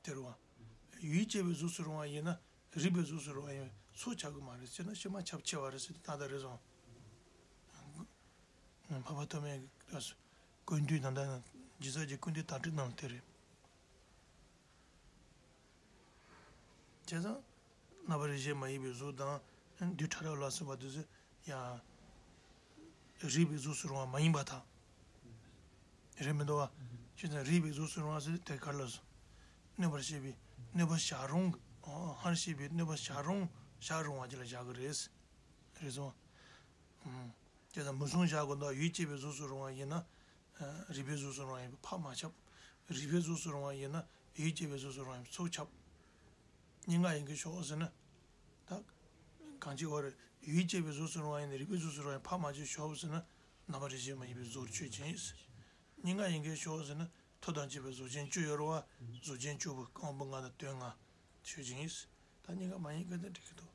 དེ་རུ་བ། ཡུལ་སྐྱེས་པའི་གཟུགས་སུ་རུང་བ་ཡིན་ན་རིག་པའི་གཟུགས་སུ་རུང་བ་ཡིན་པའི་ཚོགས་ཆགས་ཀྱི་མ་རེད་ཟེར་ན་ཕྱི་མ་ཁྱབ་ཆེ་བ་རེད་ཟེར་ཏེ་ཏག་ཏག་རེད་སོང་། འཕགས་པ་ཐོགས་མེད་ཀྱི་སྐབས་སུ་ཀུན་བཏུས་ད་ལྟ་ཇི་ལྟར་གྱི་ཀུན་བཏུས་དར་ཊིག་ནང་ལ་དེ་རེད། བྱས་ཙང་། རྣམ་པར་རིག་བྱེད་མ་ཡིན་པའི་གཟུགས་དང་། རྡུལ་ཕྲ་རབ་ལ་སོགས་པ་དེ་ཚོ་ཡང་། རིག་པའི་གཟུགས་སུ་རུང་བ་མ་ཡིན་པར་ཐལ། རེད་མི་འདུག་བ། བྱས་ཙང་རིག་པའི་གཟུགས་སུ་རུང་བ་ཟེར་དེ་ག་རེ་ལབ་སོང་། གནོད་པར་བྱེད་པའི་གནོད་པ་བྱ་རུང་། སྔར་བཤད་པའི་གནོད་པ་བྱ་རུང་བྱ་རུང་བ་ཅིག་ལ་བཞག་གི་རེད། རེད་སོང་། ཨུམ། དེ་དང་མུ་གསུམ་བཞག་དགོས་འདུག་ཡུལ་སྐྱེས་པའི་གཟུགས་སུ་རུང་བ་ཡིན་ན། ཨ། རིག་པའི་གཟུགས་སུ་རུང་བ་ཡིན་པས་ཕར་མ་ཁྱབ། རིག་པའི་གཟུགས་སུ་རུང་བ་ཡིན་ན་ཡུལ་སྐྱེས་པའི་གཟུགས་སུ་རུང་བ་ཡིན་པས་ཚུར་ཁྱབ། གཉིས་ཀ་ཡིན་གྱི་ཆོག་ཟེར་ན། ད། གང་ཅི་བར་ཡུལ་སྐྱེས་པའི་གཟུགས་སུ་རུང་བ་ཡིན་ན་རིག་པའི་གཟུགས་སུ་རུང་བ་ཡིན་ཕར་མ་ཁྱབ་ཆོག་ཟེར་ན་རྣམ་པར་རིག་བྱེད་མ་ཡིན་པའི་གཟུགས་ཆོས་ཅན། གཉིས་ཀ་ཡིན་གྱི་ཆོག་ཟེར་ན་མཐུ་དང་བཅས་པའི་གཟུགས་ཅན་བཅུ་ཡོད་རེད་བ། གཟུགས་ཅན་བཅུ་པོ་རྐང་པ་ལྔ་དང་དོན་ལྔ་ཆོས་ཅན། ད་གཉིས་ཀ་མ་ཡིན་གྱི་ན་འགྲིག་གི་འདུག་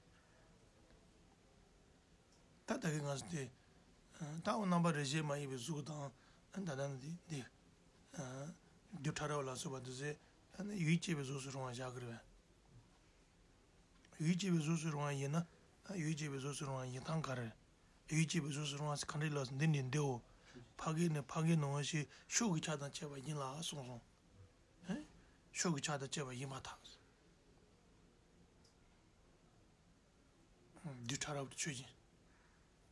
ད་ད་གིན་ང་ཚོ་དེ། ད་འོ་རྣམ་པར་རིག་བྱེད་མ་ཡིན་པའི་གཟུགས་དང་། ད་ལྟ་ནི་འདི་འདི། རྡུལ་ཕྲ་རབ་ལ་སོགས་པ་འདི་ཚོས་ཡུལ་སྐྱེས་པའི་གཟུགས་སུ་རུང་བ་བཞག་གི་རེད་པས། ཡུལ་སྐྱེས་པའི་གཟུགས་སུ་རུང་བ་ཡིན་ན། ཡུལ་སྐྱེས་པའི་གཟུགས་སུ་རུང་བ་ཡིན་སྟངས་ག་རེ། ཡུལ་སྐྱེས་པའི་གཟུགས་སུ་རུང་བ་ཟེར་ག་འདྲ་ལབ་ཟེར་འདི་ནི་འདིའོ། ཕ་གི་ནི་ཕ་གི་ནང་བཞིན་ཤུགས་ཀྱི་ཆ་དང་བཅས་པ་ཡིན་ལ་གསུངས་སོང་། ཧེ། ཤུགས་ཀྱི་ཆ་དང་བཅས་པ་ཡིན་པར་ཐལ། རྡུལ་ཕྲ་རབ་ཏུ་ཆོས་ཅན།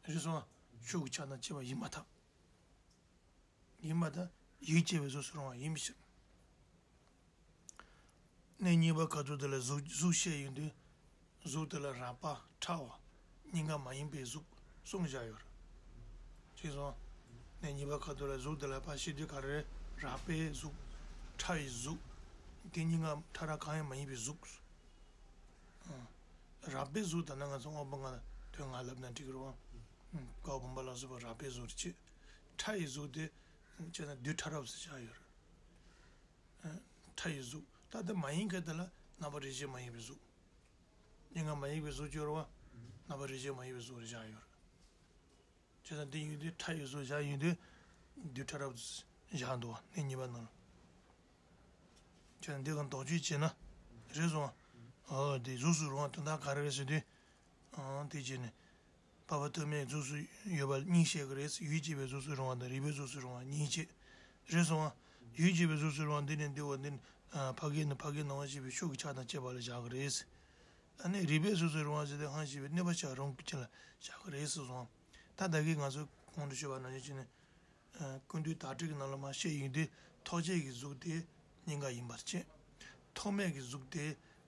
རེད་སོང་ང་། ཤུགས་ཀྱི་ཆ་དང་བཅས་པ་ཡིན་པར་ཐལ། ཡིན་པར་ཐལ། ཡུལ་སྐྱེས་པའི་གཟུགས་སུ་རུང་བ་ཡིན་པའི་ཕྱིར། གནས་གཉིས་པ་ཁ་ཐུག་དེ་ལ་གཟུགས་གཟུགས་བཤད་ཡོང་དུས། གཟུགས་དེ་ལ་རགས་པ་ཕྲ་བ་གཉིས་ཀ་མ་ཡིན་པའི་གཟུགས་གསུམ་བཞག་ཡོད་རེད། ཅེས་སོང་། གནས་གཉིས་པ་ཁ་ཐུག་ལ་གཟུགས་དེ་ལ་ཕར་བཤད་དུས་ག་རེ། རགས་པའི་གཟུགས། ཕྲ་བའི་གཟུགས། དེ་གཉིས་ཀ་ཕྲ་རགས་གང་ཡང་མ་ཡིན་པའི་གཟུགས། རགས་པའི་གཟུགས་ད་ནི་ང་ཚོ་དབང་པོ་ལྔ་དང་དོན་ལྔ་ལབ་ན་འགྲིག་གི་རེད་བ། ཀ་བུམ་པ་ལ་སོགས་པ་རགས་པའི་གཟུགས་རེད་ཅེས། ཕྲ་བའི་གཟུགས་དེ། བྱས་ན་རྡུལ་ཕྲ་རབ་ཟེར་བཞག་ཡོད་རེད། ཕྲ་བའི་གཟུགས། ད་དེ་མ་ཡིན་མཁན་དེ་ལ་རྣམ་པར་རིག་བྱེད་མ་ཡིན་པའི་གཟུགས། གཉིས་ཀ་མ་ཡིན་པའི་གཟུགས་ཅིག་ཡོད་རེད་བ། རྣམ་པར་རིག་བྱེད་མ་ཡིན་པའི་གཟུགས་རེ་བཞག་ཡོད་རེད། བྱས་ཙང་འདི་ཡིན་དུས་ཕྲ་བའི་གཟུགས་བཞག་ཡིན་དུས། རྡུལ་ཕྲ་རབ་བཞག་འདུག་བ་གནས་གཉིས་པ་ནང་ལ། བྱས་ཙང་འདི་གང་དོགས་གཅོད་བྱས་ན། རེད་སོང་ང་། འོ་དེ་གཟུགས་སུ་རུང་བ་དོན་དག་ག་རེ་རེད་ཟེར་དུས། ཨང་དེ་བྱས་ནས། འཕགས་པ་ཐོགས་མེད་གཟུགས་སུ་ཡོད་པ་གཉིས་བཤད་ཀྱི་རེད། ཡུལ་སྐྱེས་པའི་གཟུགས་སུ་རུང་བ་དང་རིག་པའི་གཟུགས་སུ་རུང་བ་གཉིས་བྱས། རེད་སོང་ང་། ཡུལ་སྐྱེས་པའི་གཟུགས་སུ་རུང་བ་འདི་ནི་འདིའོ་འདི་ནི། ཕ་གི་ནི་ཕ་གི་ནང་བཞིན་པའི་ཤུགས་ཀྱི་ཆ་དང་བཅས་པ་ལ་བཞག་གི་རེད། ཨ་ནི་རིག་པའི་གཟུགས་སུ་རུང་བ་ཟེར་དེ་སྔར་བཤད་པའི་གནོད་པ་བྱ་རུང་གི་ཕྱིར་ལ་བཞག་གི་རེད་ཟེར་སོང་། ད་ད་གིན་ང་ཚོས་གོང་དུ་ཞུས་པ་ནང་བཞིན་བྱས་ནས། ཀུན་བཏུས་དར་ཊིག་གི་ནང་ལ་མར་བཤད་ཡོང་དུས་ཐོགས་བཅས་ཀྱི་གཟུགས་དེ་གཉིས་ཀ་ཡིན་པར་བཤད། ཐོགས་མེད་ཀྱི་གཟུགས་དེ་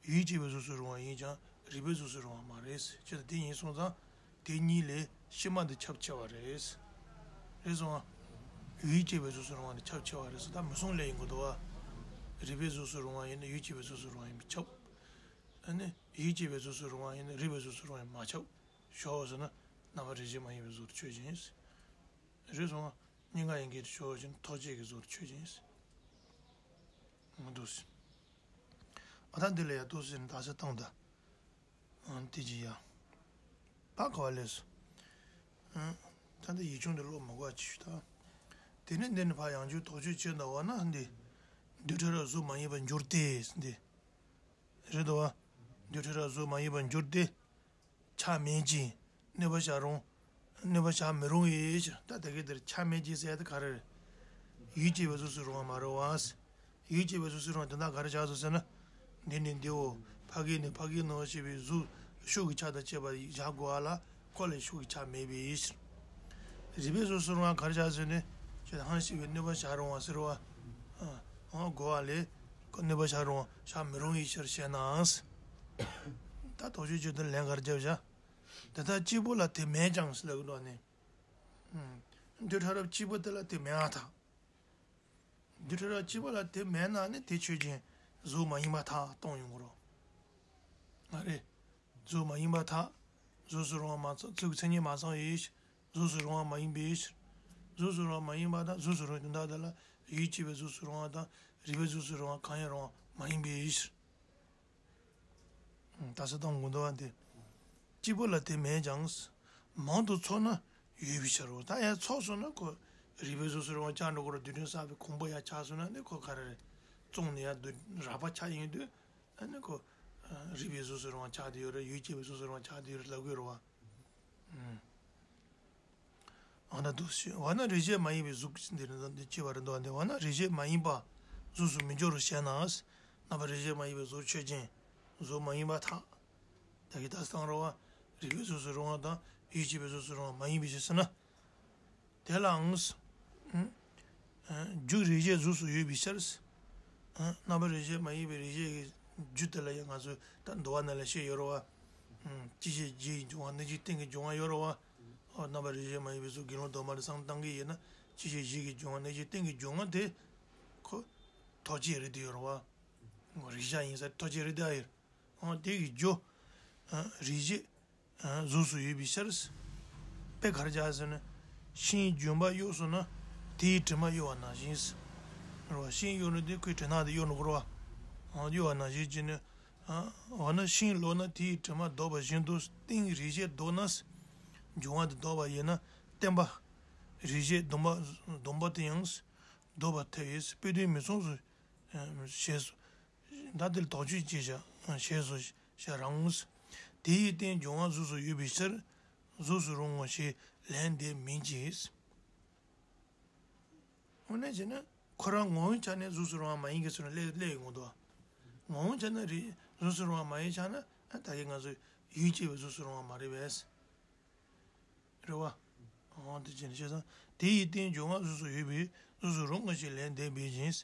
ཡུལ་སྐྱེས་པའི་གཟུགས་སུ་རུང་བ་ཡིན་ཀྱང་རིག་པའི་གཟུགས་སུ་རུང་བ་མ་རེད། ཅེས་དེ་ཡིན་སོང་ཙང་དེ་གཉིས་ལས་ཕྱི་མ་འདི་ཁྱབ་ཆེ་བ་རེད། རེད་སོང་ང་། ཡུལ་སྐྱེས་པའི་གཟུགས་སུ་རུང་བ་འདི་ཁྱབ་ཆེ་བ་རེད་ཟེར། ད་མུ་གསུམ་ལས་ཡིན་དགོས་འདུག་བ། རིག་པའི་གཟུགས་སུ་རུང་བ་ཡིན་ན་ཡུལ་སྐྱེས་པའི་གཟུགས་སུ་རུང་བ་ཡིན་པས་ཁྱབ། ཨ་ནི་ཡུལ་སྐྱེས་པའི་གཟུགས་སུ་རུང་བ་ཡིན་ན་རིག་པའི་གཟུགས་སུ་རུང་བ་ཡིན་མ་ཁྱབ། ཞོག་ཟེར་ན་རྣམ་པར་རིག་བྱེད་མ་ཡིན་པའི་གཟུགས་ཆོས་ཅན། རེད་སོང་ང་། གཉིས་ཀ་ཡིན་གྱི་ཆོག་ཅིང་ཐོགས་བཅས་ཀྱི་གཟུགས་ཆོས་ཅན། མི་འདུག་ཟེར། ཨ་ད་འདི་ལ་ཡ་འདུག་ཟེར་ནས་དག་ས་བཏང་ད། ཨང་དེ་ཅི་ཡ། ད་ག་བ་ལས་སོ། ཨང་། ད་འདི་ཡིག་ཆུང་འདི་ཀློག་མ་དགོས་ཅི་ཞུ་ད། དེ་ནས་འདི་ནི་ཕར་ཡང་བསྐྱར་དོགས་གཅོད་བྱས་འདུག་བ་ན་འདི། རྡུལ་ཕྲ་རབ་གཟུགས་མ་ཡིན་པར་འགྱུར་ཏེ་འདི། རེད་དོ། རྡུལ་ཕྲ་རབ་གཟུགས་མ་ཡིན་པར་འགྱུར་ཏེ། ཆ་མེད་ཅིང་གནོད་པ་བྱ་རུང་། གནོད་པ་བྱ་མི་རུང་བའི་ཕྱིར། ད་དེ་གའི་འདིར་ཆ་མེད་ཅིང་ཟེར་ཡ་དེ་ག་རེ་རེད། ཡུལ་སྐྱེས་པའི་གཟུགས་སུ་རུང་བ་མ་རེད་བ། ཡུལ་སྐྱེས་པའི་གཟུགས་སུ་རུང་བ་དོན་དག་ག་རེ་བྱ་ཟེར་ན། འདི་ནི་འདིའོ། ཕ་གི་ནི་ཕ་གི་ནང་བཞིན་པའི་གཟུགས་ཤུགས་ཀྱི་ཆ་དང་བཅས་པ་བཞག་དགོས་པ་ལ་ཁོ་ལ་ཤུགས་ཀྱི་ཆ་མེད་པའི་ཕྱིར། རིག་པའི་གཟུགས་སུ་རུང་བ་ག་རེ་བྱ་ཟེར་ནས་ཁྱོད་ཧང་ཤི་བའི་གནོད་པ་བྱ་རུང་བ་ཟེར་བ། ཨ། ཨ་དགོས་པ་ལས་ཁོ་གནོད་པ་བྱ་རུང་བ་བྱ་མི་རུང་བའི་ཕྱིར་ཞེ་ན། ད་དོགས་གཅོད་བྱེད་དུས་ལན་ག་རེ་བརྒྱབ་བཞག་དེ་ལྟར་གཅིག་པོ་ལ་དེ་མེད་ཀྱང་ཟེར་ལབ་ཀྱི་འདུག་ནི། རྡུལ་ཕྲ་རབ་གཅིག་པོ་དེ་ལ་དེ་མེད་པར་ཐལ། རྡུལ་ཕྲ་རབ་གཅིག་པོ་ལ་དེ་མེད་ན་ནི་དེ་ཆོས་ཅན་གཟུགས་མ་ཡིན་པར་ཐལ་གཏོང་ཡོང་གི་རེད། ང་རེ། གཟུགས་མ་ཡིན་པར་ཐལ། གཟུགས་སུ་རུང་བ་མ་ཚང་། གཟུགས་ཀྱི་མཚན་ཉིད་མ་ཚང་བའི་ཕྱིར། གཟུགས་སུ་རུང་བ་མ་ཡིན་པའི་ཕྱིར། གཟུགས་སུ་རུང་བ་མ་ཡིན་པ་དང་གཟུགས་སུ་རུང་དོན་དག་དེ་ལ་ཡུལ་སྐྱེས་པའི་གཟུགས་སུ་རུང་བ་དང་རིག་པའི་གཟུགས་སུ་རུང་བ་གང་ཡང་རུང་བ་མ་ཡིན་པའི་ཕྱིར། ད་ས་དང་དགོངས་དོན་དེ། གཅིག་པོ་ལ་དེ་མེད་ཀྱང་། མང་དུ་ཚོགས་ན་ཡོད་པའི་ཕྱིར་རོ། ད་ཡང་ཚོགས་སོང་ན་ཁོ། རིག་པའི་གཟུགས་སུ་རུང་བ་ཆགས་འགྲོ་གི་རེད། རྡུལ་ཕྲན་བསགས་པའི་གོང་བུ་ཡང་ཆགས་སོང་ན་ནི་ཁོ་ག་རེ་རེད། བཙོང་ནས་ཡང་རྡུལ་རགས་པ་ཆགས་ཡིན་དུས། ཨ་ནི་ཁོ་རིག་པའི་གཟུགས་སུ་རུང་བ་ཆགས་བསྡད་ཡོད་རེད། ཡུལ་སྐྱེས་པའི་གཟུགས་སུ་རུང་བ་ཆགས་བསྡད་ཡོད་རེད་ལབ་དགོས་རེད་བ། ཨ་ན་འདུག་ཞུ་བ་ན་རེག་བྱས་མ་ཡིན་པའི་གཟུགས་འདི་ནི་འདི་སྐྱེ་བ་རེད་འདུག་བ། འདི་བ་ན་རེག་བྱས་མ་ཡིན་པ་གཟུགས་སུ་མི་འགྱུར་རོ་ཞེ་ན། རྣམ་པ་རེག་བྱས་མ་ཡིན་པའི་གཟུགས་ཆོས་ཅན། གཟུགས་མ་ཡིན་པར་ཐལ། ད་གི་ད་སང་རོ་བ། རིག་པའི་གཟུགས་སུ་རུང་བ་དང་ཡུལ་སྐྱེས་པའི་གཟུགས་སུ་རུང་བ་མ་ཡིན་པའི་ཕྱིར་ཟེར་ན། དེ་ལའང་། རྒྱུ་རེག་བྱའི་གཟུགས་སུ་ཡོད་པའི་ཕྱིར། རྣམ་པ་རེག་བྱས་མ་ཡིན་པའི་རེག་བྱའི་གི་རྒྱུ་དེ་ལ་ཡང་ང་ཚོས་ད་འདུལ་བ་ན་ལ་བཤད་ཡོད་རོ་བ། སྐྱེད་བྱེད་བཞི་ཡི་འབྱུང་བ་གནས་ཀྱི་རྟེན་གྱི་འབྱུང་བ་ཡོད་རོ་བ། ཨོ་རྣམ་པ་རེག་བྱས་མ་ཡིན་པའི་གཟུགས་དགེ་སློང་དུ་མ་རེ་སང་བཏང་གི་ཡིན་ན་སྐྱེད་བྱེད་བཞི་གི་འབྱུང་བ་གནས་ཀྱི་རྟེན་གྱི་འབྱུང་བ་དེ། ཁོ། ཐོགས་བཅས་རེད་དེ་ཡོད་རོ་བ། རེག་བྱ་ཡིན་ས་ཐོགས་བཅས་རེད་དེ་ཨ་ཡོད། ཨོ་དེ་གི་རྒྱུ། རེག་བྱའི། གཟུགས་སུ་ཡོད་པའི་ཕྱིར། དཔེ་གར་བྱ་ཟེར་ན། ཤིང་ལྗོན་པ་གཡོ་སོང་ན། དེའི་དྲི་མ་གཡོ་བ་ནང་བཞིན། རེད་བ། ཤིང་གཡོ་ནི་དེ་ཁོའི་དྲི་ནག་དེ་གཡོ་ནི་གོ་རེད་བ། གཡོ་བ་ནང་བཞིན་བྱས་ནས། འོ་ན་ཤིང་ལོག་ན་དེའི་དྲི་མ་ལྡོག་པ་བཞིན་དུ་རྟེན་རེག་བྱས་ལྡོག་ན། འབྱུང་བ་དེ་ལྡོག་པ་ཡིན་ན་བརྟེན་པ། རེག་བྱའི་སྡོམ་པ་སྡོམ་པ་དེ་ཡང་ལྡོག་པར་ཐལ་བས་དཔེ་དོན་མི་མཚུངས་སུ་ཞེས་སོ། ད་དེ་ལ་དོགས་གཅོད་ཅེས་བྱ་ཞེས་སོ་ཞེས་རང་ངོ་། དེ་ཡི་རྟེན་འབྱུང་བ་གཟུགས་སུ་ཡོད་པའི་ཕྱིར། གཟུགས་སུ་རུང་ངོ་ཞེས་ལན་འདེབས་མིན་གྱི། དངོས་གནས་བྱས་ན་ཁོ་རང་ངོ་བོའི་ཆ་ནས་གཟུགས་སུ་རུང་བ་མ་ཡིན་གྱི་ཚུལ་ལ་སླེབས་སླེབས་ཡོང་གི་འདུག་ངོ་བོའི་ཆ་ནས་རེད། གཟུགས་སུ་རུང་བ་མ་ཡིན་ཆ་ན་ད་གིན་ང་ཚོས་ཡུལ་སྐྱེས་པའི་གཟུགས་སུ་རུང་བ་མ་རེད་པས། རེད་བ། འོ་དེ་བྱས་ནས་བཤད་ཙང་དེ་ཡི་རྟེན་འབྱུང་བ་གཟུགས་སུ་ཡོད་པས་གཟུགས་སུ་རུང་ངོ་ཞེས་ལན་འདེབས་པའི་བཞིན།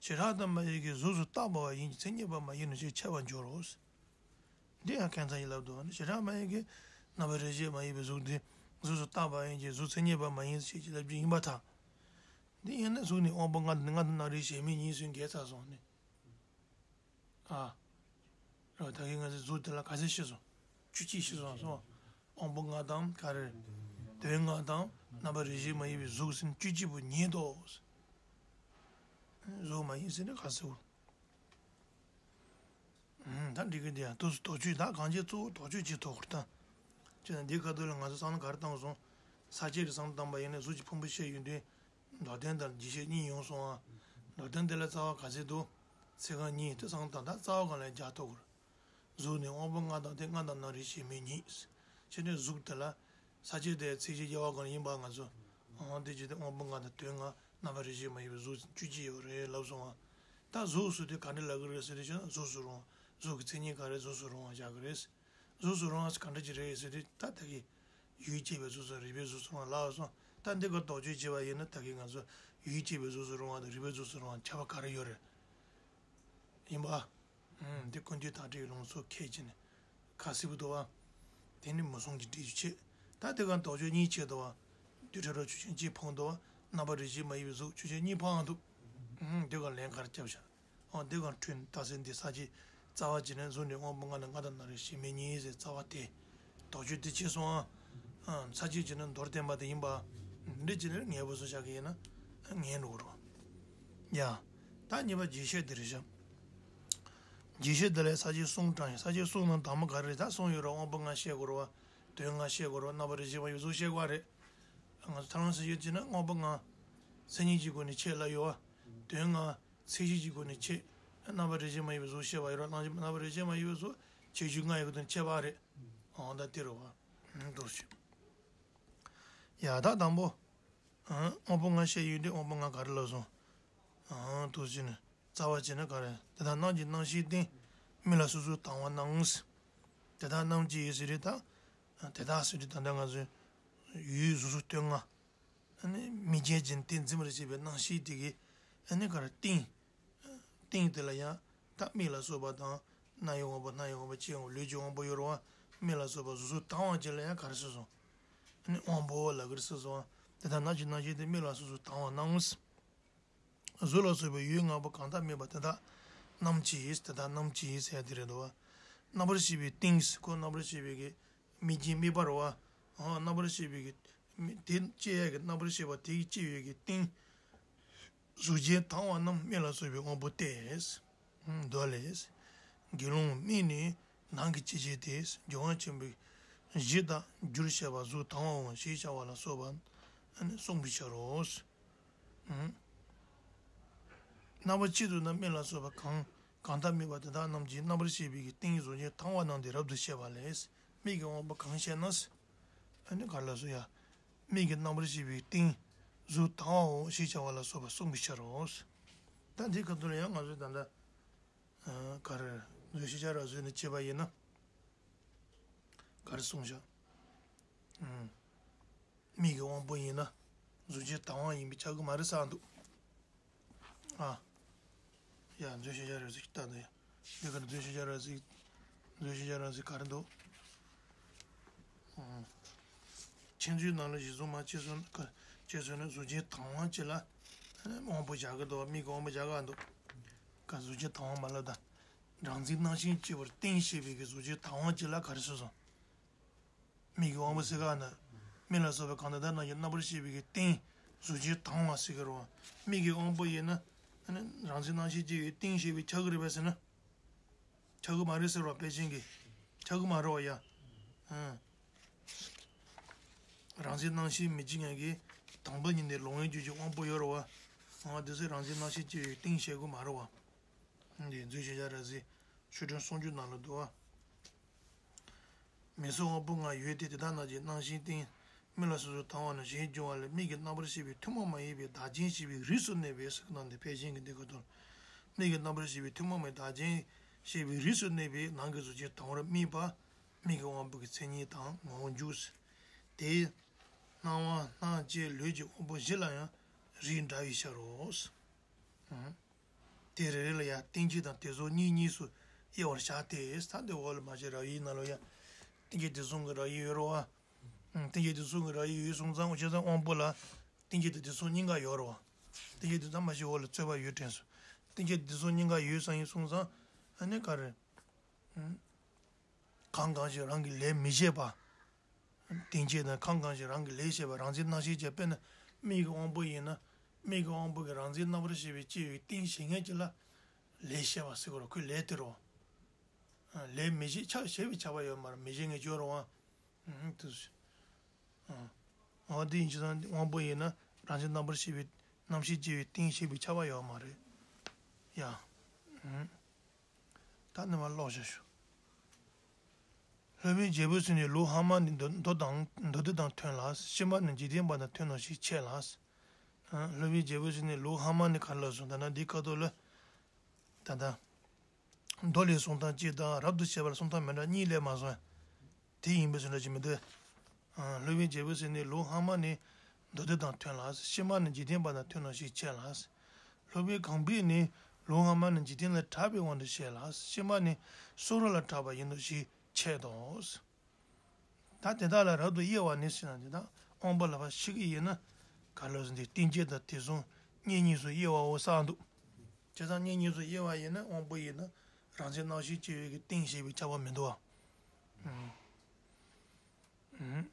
བྱེ་བྲག་ཏུ་མ་ཡིན་གྱི་གཟུགས་སུ་བཏགས་པ་བ་ཡིན་གྱི་མཚན་ཉིད་པ་མ་ཡིན་ནོ་ཞེས་འཆད་པར་འགྱུར་རོ། འདི་ཡང་ཁ་སང་ཡིན་ལབ་འདུག་བྱེ་བྲག་མ་ཡིན་གྱི་རྣམ་པར་རེག་བྱས་མ་ཡིན་པའི་གཟུགས་དེ་གཟུགས་སུ་བཏགས་པ་ཡིན་གྱི་གཟུགས་མཚན་ཉིད་པ་མ་ཡིན་ཞེས་ཀྱི་ལབ་རྒྱུ་ཡིན་པར་ཐལ། འདི་ཡིན་ན་གཟུགས་ནི་དབང་པོ་ལྔ་དང་ལྔ་དང་རྣམ་རིག་གཞན་མིན་ཉིད་ཟེར་འགལ་ཚར་སོང་ནི། ཨ། རེད་བ། ད་གིན་ང་ཚོས་གཟུགས་དེ་ལ་ག་ཚད་བཤད་སོང་། བཅུ་གཅིག་བཤད་སོང་སོང་། དབང་པོ་ལྔ་དང་ག་རེ། དོན་ལྔ་དང་རྣམ་པར་རེག་བྱས་མ་ཡིན་པའི་གཟུགས་ཟེར་བཅུ་གཅིག་པོ་ཉིད་དོ། གཟུགས་མ་ཡིན་ཟེར་ན་ག་ཟེར་བ། ད་འགྲིག་གི་འདི་ཡང་དུས་སུ་དོགས་གཅོད་ད་གང་ཅི་གཙོ་བོ་དོགས་གཅོད་ཅིག་ཐོག་ཁུར་ད། ཅེ་ན་འདི་ཁ་ཐུག་ལ་ང་ཚོ་བསམ་བློ་ག་རེ་བཏང་སོང་། ས་བཅད་རེ་བསམ་བློ་བཏང་པ་ཡིན་ན་གཟུགས་ཀྱི་ཕུང་པོ་ཤེས་ཡོན་ཏན། མདོར་བསྟན་དང་རྒྱས་བཤད་གཉིས་ཡོང་སོང་ཨ། མདོར་བསྟན་དེ་ལ་རྩ་བ་ག་ཚད་འདུག་ཚིག་རྐང་གཉིས་དེ་བསམ་བློ་བཏང་ད་རྩ་བ་གང་ལ་རྒྱག་ཐུབ་དགོས། གཟུགས་ནི་དབང་པོ་ལྔ་དང་སྟེ་ལྔ་དང་རྣམ་རིག་གཞན་མིན་ཉིད། ཕྱི་ནས་གཟུགས་དེ་ལ། ས་བཅད་དེ་ཚིག་བཞི་དབྱེ་བ་གང་ཡིན་པ་ང་ཚོ། འོང་དེ་བྱས་ཏེ་དབང་པོ་ལྔ་དང་དོན་ལྔ་རྣམ་པར་རིག་བྱེད་མ་ཡིན་པའི་གཟུགས་བཅུ་གཅིག་ཡོད་རེད་ལབ་སོང་ང་། ད་གཟུགས་སུ་དེ་ག་འདྲ་ལབ་ཀྱི་རེད་ཟེར་དུས་ཅི་ན་གཟུགས་སུ་རུང་བ། གཟུགས་ཀྱི་མཚན་ཉིད་ག་རེ་གཟུགས་སུ་རུང་བ་བཞག་གི་རེད། གཟུགས་སུ་རུང་བ་ག་འདྲ་ཅིག་རེད་ཟེར་དུས་ད་ད་གི་ཡུལ་སྐྱེས་པའི་གཟུགས་སུ་རིག་པའི་གཟུགས་སུ་རུང་བ་ལབ་སོང་། ད་འདི་ག་དོགས་གཅོད་བྱས་པ་ཡིན་ན་ད་གི་ང་ཚོ་ཡུལ་སྐྱེས་པའི་གཟུགས་སུ་རུང་བ་དང་རིག་པའི་གཟུགས་སུ་རུང་བ་ཁྱད་པར་ག་རེ་ཡོད་རེད། ཡིན་པ། འདི་ཀུན་བཏུས་དག་སྒྲའི་ལུང་ཚུལ་ཁས་ཀྱིས་ནི། ཁ་གསལ་པོ་འདུག་བ། དེ་ནི་མུ་གསུམ་གྱི་སྒྲས་ཆོས་ཅན། ད་དེ་ག་དོགས་གཅོད་གཉིས་བྱས་འདུག་བ། རྡུལ་ཕྲ་རབ་ཆོས་ཅན་གཅིག་འཕངས་འདུག་བ། རྣམ་པར་རིག་བྱེད་མ་ཡིན་པའི་གཟུགས་ཆོས་ཅན་གཉིས་འཕངས་འདུག་ཨང་། དེ་ག་ལན་ག་རེ་བརྒྱབ་བཞག་ཨང་། དེ་ག་འཁྲུལ་རྟགས་གསལ་འདི་ས་བཅད་རྩ་བ་བྱས་ནས་གཟུགས་ནི་དབང་པོ་ལྔ་དང་ལྔ་དང་རྣམ་རིག་གཞན་མིན་ཉིད་ཟེར་རྩ་བ་དེ། དོགས་གཅོད་དེ་བྱས་སོང་ཨ། ཨ། ས་བཅད་བྱས་ན་མདོར་བསྟན་པ་དེ་ཡིན་པ། འདི་བྱས་ན་ངེས་པོ་བཟོ་བཞག་གི་ཡིན་ན། ངེས་འགྲོ་གི་རེད། ཡ། ད་གཉིས་པ་རྒྱས་བཤད་དེ་རེད་ཤག་རྒྱས་བཤད་དེ་ལ་ས་བཅད་གསུམ་དྲངས་ཡིན། ས་བཅད་གསུམ་ནང་དང་པོ་ག་རེ་རེད། ད་གསུམ་ཡོད་རེད། དབང་པོ་ལྔ་བཤད་དགོས་རེད་བ། དོན་ལྔ་བཤད་དགོས་རེད་བ། རྣམ་པར་རིག་བྱེད་མ་ཡིན་པའི་གཟུགས་བཤད་དགོས་རེད། ང་ཚོ་ཐ་ལང་ས་བཅད་བྱས་ན་དབང་པོ་ལྔ། མཚན་ཉིད་ཀྱི་སྒོ་ནས་ཕྱེ་ལབ་ཡོད་བ། དོན་ལྔ། ཚད་གཞི་གི་སྒོ་ནས་ཕྱེ། རྣམ་པར་རིག་བྱེད་མ་ཡིན་པའི་གཟུགས་བཤད་པ་ཡོད་རེད། རྣམ་པར་རིག་བྱེད་མ་ཡིན་པའི་གཟུགས་ཁྱད་ཆོས་ལྔ་ཡི་སྒོ་ནས་ཕྱེ་བ་རེད། འོ་ད་དེ་རེད་བ། འདུག་ཞུ། ཡ་ད་དང་པོ། དབང་པོ་ལྔ་བཤད་ཡོད་དུས་དབང་པོ་ལྔ་ག་རེ་ལབ་སོང་། འདུག་ཞུ་ནས་རྩ་བ་བྱས་ན་ག་རེ། དེ་དག་རྣམས་ཀྱི་རྣམ་ཤེས་བརྟེན། མིག་ལ་སོ་སོར་དང་བ་རྣམས། དེ་དག་རྣམས་ཀྱི་ཡོད་ཟེར་རེད་ད། དེ་དག་ཟེར་དུས་ད་ལྟ་ང་ཚོས་ཡུལ་གཟུགས་སོགས་དོན་ལྔ། ཨ་ནི་མིག་རྐྱེན་གྱིས་དེ་འཛིན་པར་བྱེད་པའི་རྣམ་ཤེས་དེ་གི་ཨ་ནི་ག་རེ་རྟེན། རྟེན་དེ་ལ་ཡང་ད་མིག་ལ་སོགས་པ་དང་རྣ་བའི་དབང་པོ། སྣ་ཡི་དབང་པོ། ལྕེའི་དབང་པོ། ལུས་ཀྱི་དབང་པོ་ཡོད་རེད་བ། མིག་ལ་སོགས་པ་གཟུགས་སོགས་དང་བ་ཅན་ལ་ཡང་ག་རེ་ཟེར་སོང་། ཨ་ནི་དབང་པོ་ལབ་ཀྱི་རེད་ཟེར་སོང་། དེ་དག་རྣམས་ཀྱི་རྣམ་ཤེས་དེ་མིག་ལ་སོ་སོར་དང་བ་རྣམས། གཟུགས་ལ་སོགས་པའི་ཡུལ་ལྔ་པོ་གང་དག་སྨོས་པ་དེ་དག་རྣམས་ཀྱི། དེ་དག་རྣམས་ཀྱི་ཟེར་དེ་རེད་འདུག་བ། རྣམ་པར་ཤེས་པའི་རྟེན། ཁོ་རྣམ་པར་ཤེས་པའི་གི་མིག་རྐྱེན་དམིགས་པ་རེད་བ། ཨ། རྣམ་པར་ཤེས་པའི་གི་མིག་དེ་སྐྱེ་ཡས་ཀྱི་རྣམ་པར་ཤེས་པ་དེ་གི་སྐྱེ་ཡས་ཀྱི་རྟེན། གཟུགས་ཅན་དང་བ་རྣམས་མིག་ལ་སོགས་པའི་དབང་པོ་སྟེ། མདོ་ལས། དགེ་སློང་མིག་ནི་ནང་གི་སྐྱེ་མཆེད་དེ། སྦྱོར་བ་ཆེན་པོའི་གཞི་དང་རྒྱུར་བཤད་པ་གཟུགས་དང་བའོ་ཞེས་བྱ་བ་ལ་སོགས་པ་གསུངས་པའི་ཕྱིར་རོ། རྣམ་པ་གཅིག་ཏུ་ན་མིག་ལ་སོགས་པ་གང་ གང་དག་དམིགས་པ་དེ་དག་རྣམས་ཀྱི་རྣམ་པར་ཤེས་པའི་གི་རྟེན་གཟུགས་ཅན་དང་བ་རྣམས་ཏེ་རབ་ཏུ་བཤད་པ་ལས། མིག་གི་དབང་པོ་གང་བཤད་ན། ཨ་ནི་ག་ལ་སོ་ཡ། མིག་གི་རྣམ་པར་ཤེས་པའི་རྟེན་གཟུགས་དང་བའོ་ཞེས་བྱ་བ་ལ་སོགས་པ་གསུངས་པའི་ཕྱིར་རོ། ད་འདི་ག་ཚོད་ལ་ཡང་ང་ཚོས་ད་ལྟ་ག་རེ་མཛོད་ཤེས་བྱ་ར་བཟོས་ནས་བྱས་པ་ཡིན་ན། ག་རེ་གསུངས་བཞག་ཨུམ། མིག་གི་དབང་པོ་ཡིན་ན་གཟུགས་ཅན་དང་བ་ཡིན་པས་ཁྱབ་གི་མ་རེད་ཟེར་འདུག་ཨ། ཡ་མཛོད་ཤེས་བྱ་ར་བཟོས་ཀྱི་ལྟ་འདུག་ཡ། འདི་ག་རེ་མཛོད་ཤེས་བྱ་ར་བཟོས། མཛོད་ཤེས་བྱ་ར་བཟོས་ག་རེ་འདུག་ཨུམ། ཁྱེད་ཚོའི་ནང་ལ་གཞི་བཟུང་མ་བྱས་སོང་ན་བྱས་སོང་ན་གཟུགས་ཅན་དང་བ་ཅིག་ལ་དབང་པོ་བཞག་གི་འདུག་མིག་གི་དབང་པོ་བཞག་གི་འདུག་ག་གཟུགས་ཅན་དང་བ་མ་ལབ་ད། རང་འཛིན་སྣང་ཤས་སྐྱེ་བར་བརྟེན་ཞེས་པའི་གི་གཟུགས་ཅན་དང་བ་ཅིག་ལ་ག་རེ་ཟེར་སོང་། མིག་གི་དབང་པོ་ཟེར་ག་ན། མིག་ལ་སོགས་པའི་གང་དག་དེ་དག་རྣམས་ཀྱི་རྣམ་པར་ཤེས་པའི་གི་རྟེན་གཟུགས་ཅན་དང་བ་ཟེར་གི་རེད་བ། མིག་གི་དབང་པོ་ཡིན་ན། རང་འཛིན་སྣང་ཤས་སྐྱེ་བའི་རྟེན་ཞེས་པའི་ཁྱབ་གི་རེད་པས་ཟེར་ན། ཁྱབ་གི་མ་རེད་ཟེར་བ་དཔེ་ཅན་གྱི། ཁྱབ་གི་མ་རེད་བ་ཡ། ཨང་། རང་འཛིན་སྣང་ཤས་མི་འཇིག་ངང་གིས་དང་པོ་ཉིད་ནས་ལོང་བའི་རྒྱུ་ཅན་དབང་པོ་ཡོད་རེད་བ། འོ་དེ་ཚོས་རང་འཛིན་སྣང་ཤས་སྐྱེ་བའི་རྟེན་བྱེད་དགོས་མ་རེད་བ། འདི་མཛོད་ཤེས་བྱ་ར་བཟོས་ཆོས་དྲུག་སུམ་ཅུ་ནང་ལ་འདུག་བ། མིག་སོགས་དབང་པོ་ལྔ་ཡོད་དེ་དེ་དག་རྣམས་ཀྱི་སྣང་ཞེན་རྟེན། མིག་ལ་སོགས་སུ་དང་བ་རྣམས་གཞན་འབྱུང་བ་ལས་མིག་གི་རྣམ་པར་ཤེས་པའི་ཐུན་མོང་མ་ཡིན་པའི་བདག་རྐྱེན་ཞེས་པའི་རིགས་སུ་གནས་པས་ཟེར་གནང་སྟེ་དཔེ་ཅན་གྱི་འདི་ག་དོན། མིག་གི་རྣམ་པར་ཤེས་པའི་ཐུན་མོང་མའི་བདག་རྐྱེན་ཞེས་པའི་རིགས་སུ་གནས་པའི་ནང་གི་གཟུགས་ཅན་དང་བར་དམིགས་པ། མིག་གི་དབང་པོ་གི་མཚན་ཉིད་དང་ངོ་བོ་འཇུག་དེས་སྣང་བ་སྣང་བཅས་ལུས་ཀྱི་དབང་པོ་བཞི་ལ་ཡང་རིགས་འདྲ་བའི་ཕྱིར་རོ། དེ་རེ་རེ་ལ་ཡང་རྟེན་གཅིག་དང་དེ་སོགས་གཉིས་གཉིས་སུ་དབྱེ་བར་བྱ་སྟེ། ས་དེ་འོག་ལ་མ་བྱས་ར་ཡིག་ནང་ལ་ཡང་རྟེན་གཅིག་དེ་གསུམ་གྱི་ར་ཡིག་ཡོད་རེད་བ། རྟེན་གཅིག་དེ་གསུམ་གྱི་ར་ཡིག་ཡོད་སོང་ཙང་འོ་བྱས་ཙང་དབང་པོ་ལ་རྟེན་གཅིག་དེ་དེ་གསུམ་གཉིས་ཀ་ཡོད་རེད་བ། རྟེན་གཅིག་དེ་ཙམ་མ་ཞིག་འོག་ལ་རྩོད་པ་ཡོད་དྲན་སོང་། རྟེན་གཅིག་དེ་གསུམ་གཉིས་ཀ་ཡོད་ས་ཡིན་སོང་ཙང་ཨ་ནི་ག་རེ། གང་གང་ཞིག་རང་གི་ལས་མི་བྱེད་པ། རྟེན་གཅིག་དང་གང་གང་ཞིག་རང་གི་ལས་བྱེད་པ་རང་འཛིན་སྣང་ཤས་ཀྱི་དཔེར་ན་མིག་གི་དབང་པོ་ཡིན་ན། མིག་གི་དབང་པོ་གི་རང་འཛིན་རྣམ་པར་ཤེས་པའི་སྐྱེ་བའི་རྟེན་བྱེད་མཁན་གཅིག་ལ་ལས་བྱེད་པ་ཟེར་དགོས་རེད། ཁོའི་ལས་དེ་རེད་བ། ལས་མི་བྱེད་ཆ་བྱེད་པའི་ཁྱབ་པ་ཡོད་མ་རེད། མི་བྱེད་མཁན་གཅིག་ཡོད་རེད་བ། དེ་འོ་དེ་ཡིན་ཕྱིར་དབང་པོ་ཡིན་ན་རང་བཞིན་རྣམ་པར་ཤེས་པའི་རྣམ་ཤེས་སྐྱེ་བའི་རྟེན་བྱེད་པའི་ཁྱབ་པ་ཡོད་མ་རེད། ཡ། ད་ནི་མ་ཀློག་བྱ་ཞུ། སློབ་དཔོན་རྒྱལ་པོ་ཟེར་ནས་ལོ་སྔ་མ་ནི་མདོ་མདོ་དང་མདོ་སྡེ་དང་མཐུན་ལ། ཕྱི་མ་ནི་འཇིག་རྟེན་པ་དང་མཐུན་ནོ་ཞེས་འཆད་ལ། སློབ་དཔོན་རྒྱལ་པོ་ཟེར་ནས་ལོ་སྔ་མ་ནི་ག་ལ་སོང་ད་ན་འདི་ཀ་ཏོ་ལ། ད་ལྟ། མདོ་ལས་གསུང་སྟངས་གཅིག་དང་རབ་ཏུ་བཤད་པ་ལ་གསུང་སྟངས་མི་འདྲ་གཉིས་སླེབས་མ་སོང་། དེ་ཡིན་པའི་སུ་འདྲ་ཅིག་མི་འདུག་སློབ་དཔོན་རྒྱལ་པོ་ཟེར་ནས་ལོ་སྔ་མ་ནི་མདོ་སྡེ་དང་མཐུན་ལ། ཕྱི་མ་ནི་འཇིག་རྟེན་པ་དང་མཐུན་ནོ་ཞེས་འཆད་ལ། སློབ་དཔོན་གང་པོས་ནི་ལོ་སྔ་མ་ནི་འཇིག་རྟེན་ལས་གྲགས་པའི་དབང་དུ་བྱས་ལ། ཕྱི་མ་ནི་སོ་རོ་ལ་གྲགས་པ་ཡིན་ནོ་ཞེས་འཆད་དོ། ད་དེ་དག་ལ་རབ་ཏུ་དབྱེ་བ་ནི་ཟེར་ན་དེ་དག་དབང་པོ་ལ་ཕར་ཕྱེ་གི་ཡིན་ན། ག་ལ་ཟེར་འདི་རྟེན་བཅས་དང་དེ་གསུམ་གཉིས་གཉིས་སུ་དབྱེ་བའོ་ཟེར་འདུག་བྱས་ཙང་གཉིས་གཉིས་སུ་དབྱེ་བ་ཡིན་ན་དབང་པོ་ཡིན་ན་རང་བཞིན་སྣང་ཤས་སྐྱེ་བའི་གི་རྟེན་བྱེད་པའི་ཁྱབ་པ་མི་འདུག་བ།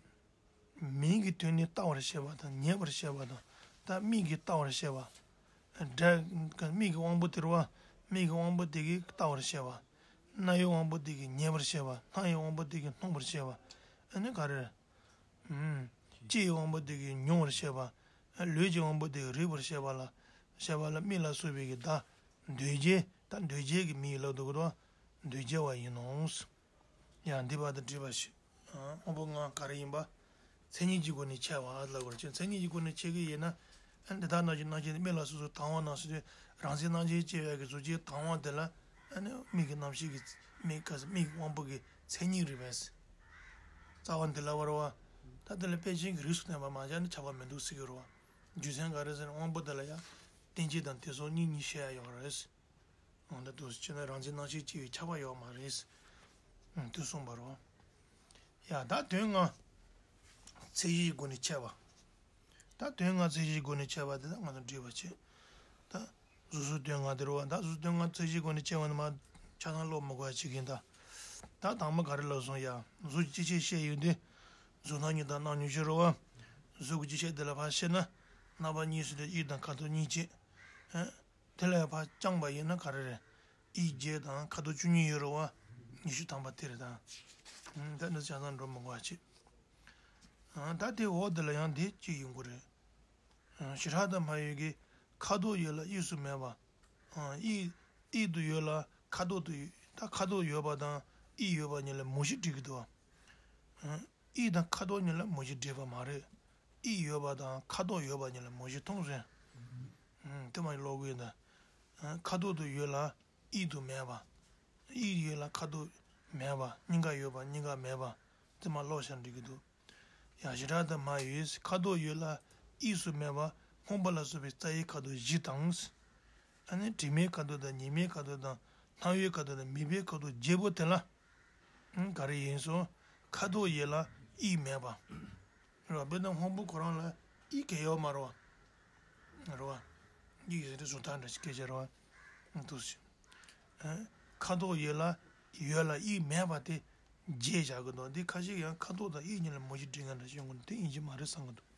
མིང་གི་དོན་ནི་ལྟ་བར་བྱེད་པ་དང་ཉེ་བར་བྱེད་པ་དང་། ད་མིག་གིས་ལྟ་བར་བྱེད་པ། སྒྲ་མིག་གི་དབང་པོ་དེ་རེད་བ། མིག་གི་དབང་པོ་དེ་གིས་ལྟ་བར་བྱེད་པ། རྣ་བའི་དབང་པོ་དེ་གིས་ཉན་པར་བྱེད་པ། སྣ་ཡི་དབང་པོ་དེ་གིས་མཐོང་བར་བྱེད་པ། ཨ་ནི་ག་རེ། ལྕེ་ཡི་དབང་པོ་དེ་གིས་མྱོང་བར་བྱེད་པ། ལུས་ཀྱི་དབང་པོ་དེ་གིས་རེག་པར་བྱེད་པ་ལ། བྱེད་པ་ལ་མིག་ལ་སོགས་པའི་གི་བདག་འདུས་བྱས། ད་འདུས་བྱས་ཀྱི་མིང་ལ་འདུག་གོ། འདུས་བྱས་པ་ཡིན་ནོ། ཡང་འདི་བར་དུ་བྲིས་པ་ཞིག་དབང་པོ་ལྔ་ག་རེ་ཡིན་པ། མཚན་ཉིད་ཀྱི་སྒོ་ནས་ཕྱེ་བ་ལབ་དགོས་རེད། མཚན་ཉིད་ཀྱི་སྒོ་ནས་ཕྱེ་གི་ཡིན་ན། ཨ་འདི་དག་རྣམས་ཀྱི་རྣམ་ཤེས་ནི་མིག་ལ་སོགས་སུ་དང་བ་རྣམས་སུ་རང་བཞིན་རྣམ་ཤེས་སྐྱེ་བའི་གི་གཟུགས་ཅན་དང་བ་དེ་ལ་ཨ་ནི་མིག་གི་རྣམ་ཤེས་ཀྱི་མིག་ག་ས་མིག་དབང་པོ་གི་མཚན་ཉིད་རེད་པས། རྩ་བ་འདི་ལ་བར་བ། ད་དེ་ལ་དཔེ་ཅན་གྱི་རིགས་སུ་གནས་པ་མ་བྱས་ན་ཁྱབ་པ་མི་འདུག་ཟེར་གི་རེད་བ། རྒྱུ་མཚན་ག་རེ་ཟེར་ན་དབང་པོ་དེ་ལ་ཡང་རྟེན་བཅས་དང་དེ་སོགས་གཉིས་གཉིས་བཤད་ཡ་ཡོད་རེད། འོ་ད་འདུག་སེ་བྱས་ན་རང་བཞིན་སྣང་ཤས་སྐྱེ་བའི་ཁྱབ་པ་ཡོད་མ་རེད། འོ་དེ་གསུངས་པ་རེད། ཡ་ད་དོན་ལྔ། ཚད་གཞིའི་སྒོ་ནས་ཕྱེ་བ། ད་དོན་ལྔ་ཚད་གཞིའི་སྒོ་ནས་ཕྱེ་བ་དེ་ད་ང་ཚོ་འགྲིག་པ་བྱེད། ད་གཟུགས་གཟུགས་དོན་ལྔ་དེ་རེད་བ། ད་གཟུགས་དོན་ལྔ་ཚད་གཞིའི་སྒོ་ནས་ཕྱེ་བ་ནི་མ་ཆ་ཚང་ཀློག་མི་དགོས་པ་བྱེད་ཀྱིན་ད། ད་དང་པོ་ག་རེ་ལབ་སོང་ཡ། གཟུགས་ཀྱི་སྤྱི་བྱེ་བཤད་ཡོད་དུས། གཟུགས་སྣང་གཉིས་དང་སྣང་མྱོང་བཞི་རེད་བ། གཟུགས་ཀྱི་སྤྱི་བྱེ་དེ་ལ་ཕར་བཤད་ན། རྣམ་པ་གཉིས་སུ་དེ་དབྱིབས་དང་ཁ་དོག་གཉིས་བྱེད། དེ་ལ་ཕར་བརྐྱངས་པ་ཡིན་ན་ག་རེ་རེད། དབྱིབས་བརྒྱད་དང་ཁ་དོག་བཅུ་གཉིས་ཡོད་རེད་བ། ཉི་ཤུ་ཐམ་པ་དེ་རེད་ད། ད་འདི་ཆ་ཚང་འགྲོ་མི་དགོས་པ་བྱེད། ད་དེ་འོག་དེ་ལ་ཡང་དེ་གཅིག་ཡོང་གི་རེད། བྱེ་བྲག་ཏུ་མ་ཡོད་ཀྱི་ཁ་དོག་ཡོད་ལ་དབྱིབས་སུ་མེད་པ། དབྱིབས་དབྱིབས་དུ་ཡོད་ལ་ ཁ་དོག་ཏུ་ཡོད། ད་ཁ་དོག་ཡོད་པ་དང་དབྱིབས་ཡོད་པ་གཉིས་ལ་མུ་བཞི་འགྲིག་གི་འདུག་བ། དབྱིབས་དང་ཁ་དོག་གཉིས་ལ་མུ་བཞི་འགྲིག་པ་མ་རེད། དབྱིབས་ཡོད་པ་དང་ཁ་དོག་ཡོད་པ་གཉིས་ལ་མུ་བཞི་མཐོང་ཟེར། དེ་མ་ཀློག་དགོས་ད། ཁ་དོག་ཏུ་ཡོད་ལ་དབྱིབས་དུ་མེད་པ། དབྱིབས་ཡོད་ལ་ཁ་དོག་མེད་པ། སྙིང་ག་ཡོད་པ་སྙིང་ག་མེད་པ། དེ་མ་ཀློག་བྱས་འགྲིག་གི་འདུག་ཡང་བྱེ་བྲག་ཏུ་མ་ཡོད། ཁ་དོག་ཡོད་ལ་དབྱིབས་སུ་མེད་པ། སྔོན་པོ་ལ་སོགས་པའི་རྩ་བའི་ཁ་དོག་བཞི་དང་། ཨ་ནི་དྲི་མའི་ཁ་དོག་དང་ཉི་མའི་ཁ་དོག་དང་སྣང་བའི་ཁ་དོག་དང་མིད་པའི་ཁ་དོག་བརྒྱད་པོ་དེ་ལ། ཨང་ག་རེ་ཡིན་སོང་། ཁ་དོག་ཡོད་ལ་དབྱིབས་མེད་པ། རེད་བ། དཔེར་ན་སྔོན་པོ་ཁོ་རང་ལ་དབྱིབས་གང་ཡང་ཡོད་མ་རེད་བ། རེད་བ། དབྱིབས་ཟེར་དུས་གཟུགས་ཐག་འདྲ་ཞིག་སྐད་ཆ་རེད་བ། འདུག་སེ། ཨ། ཁ་དོག་ཡོད་ལ་ཡོད་ལ་དབྱིབས་མེད་པ་དེ་བརྗོད་བྱ་གི་འདུག་འདི་ཁ་ཅིག་ཡང་ཁ་དོག་དང་དབྱིབས་གཉིས་ལ་མུ་བཞི་འགྲིག་མཁན་འདྲ་ཞིག་ཡོང་གི་འདུག་དེ་ཡིན་གྱི་མ་རེད་བསམ་གི་འདུག་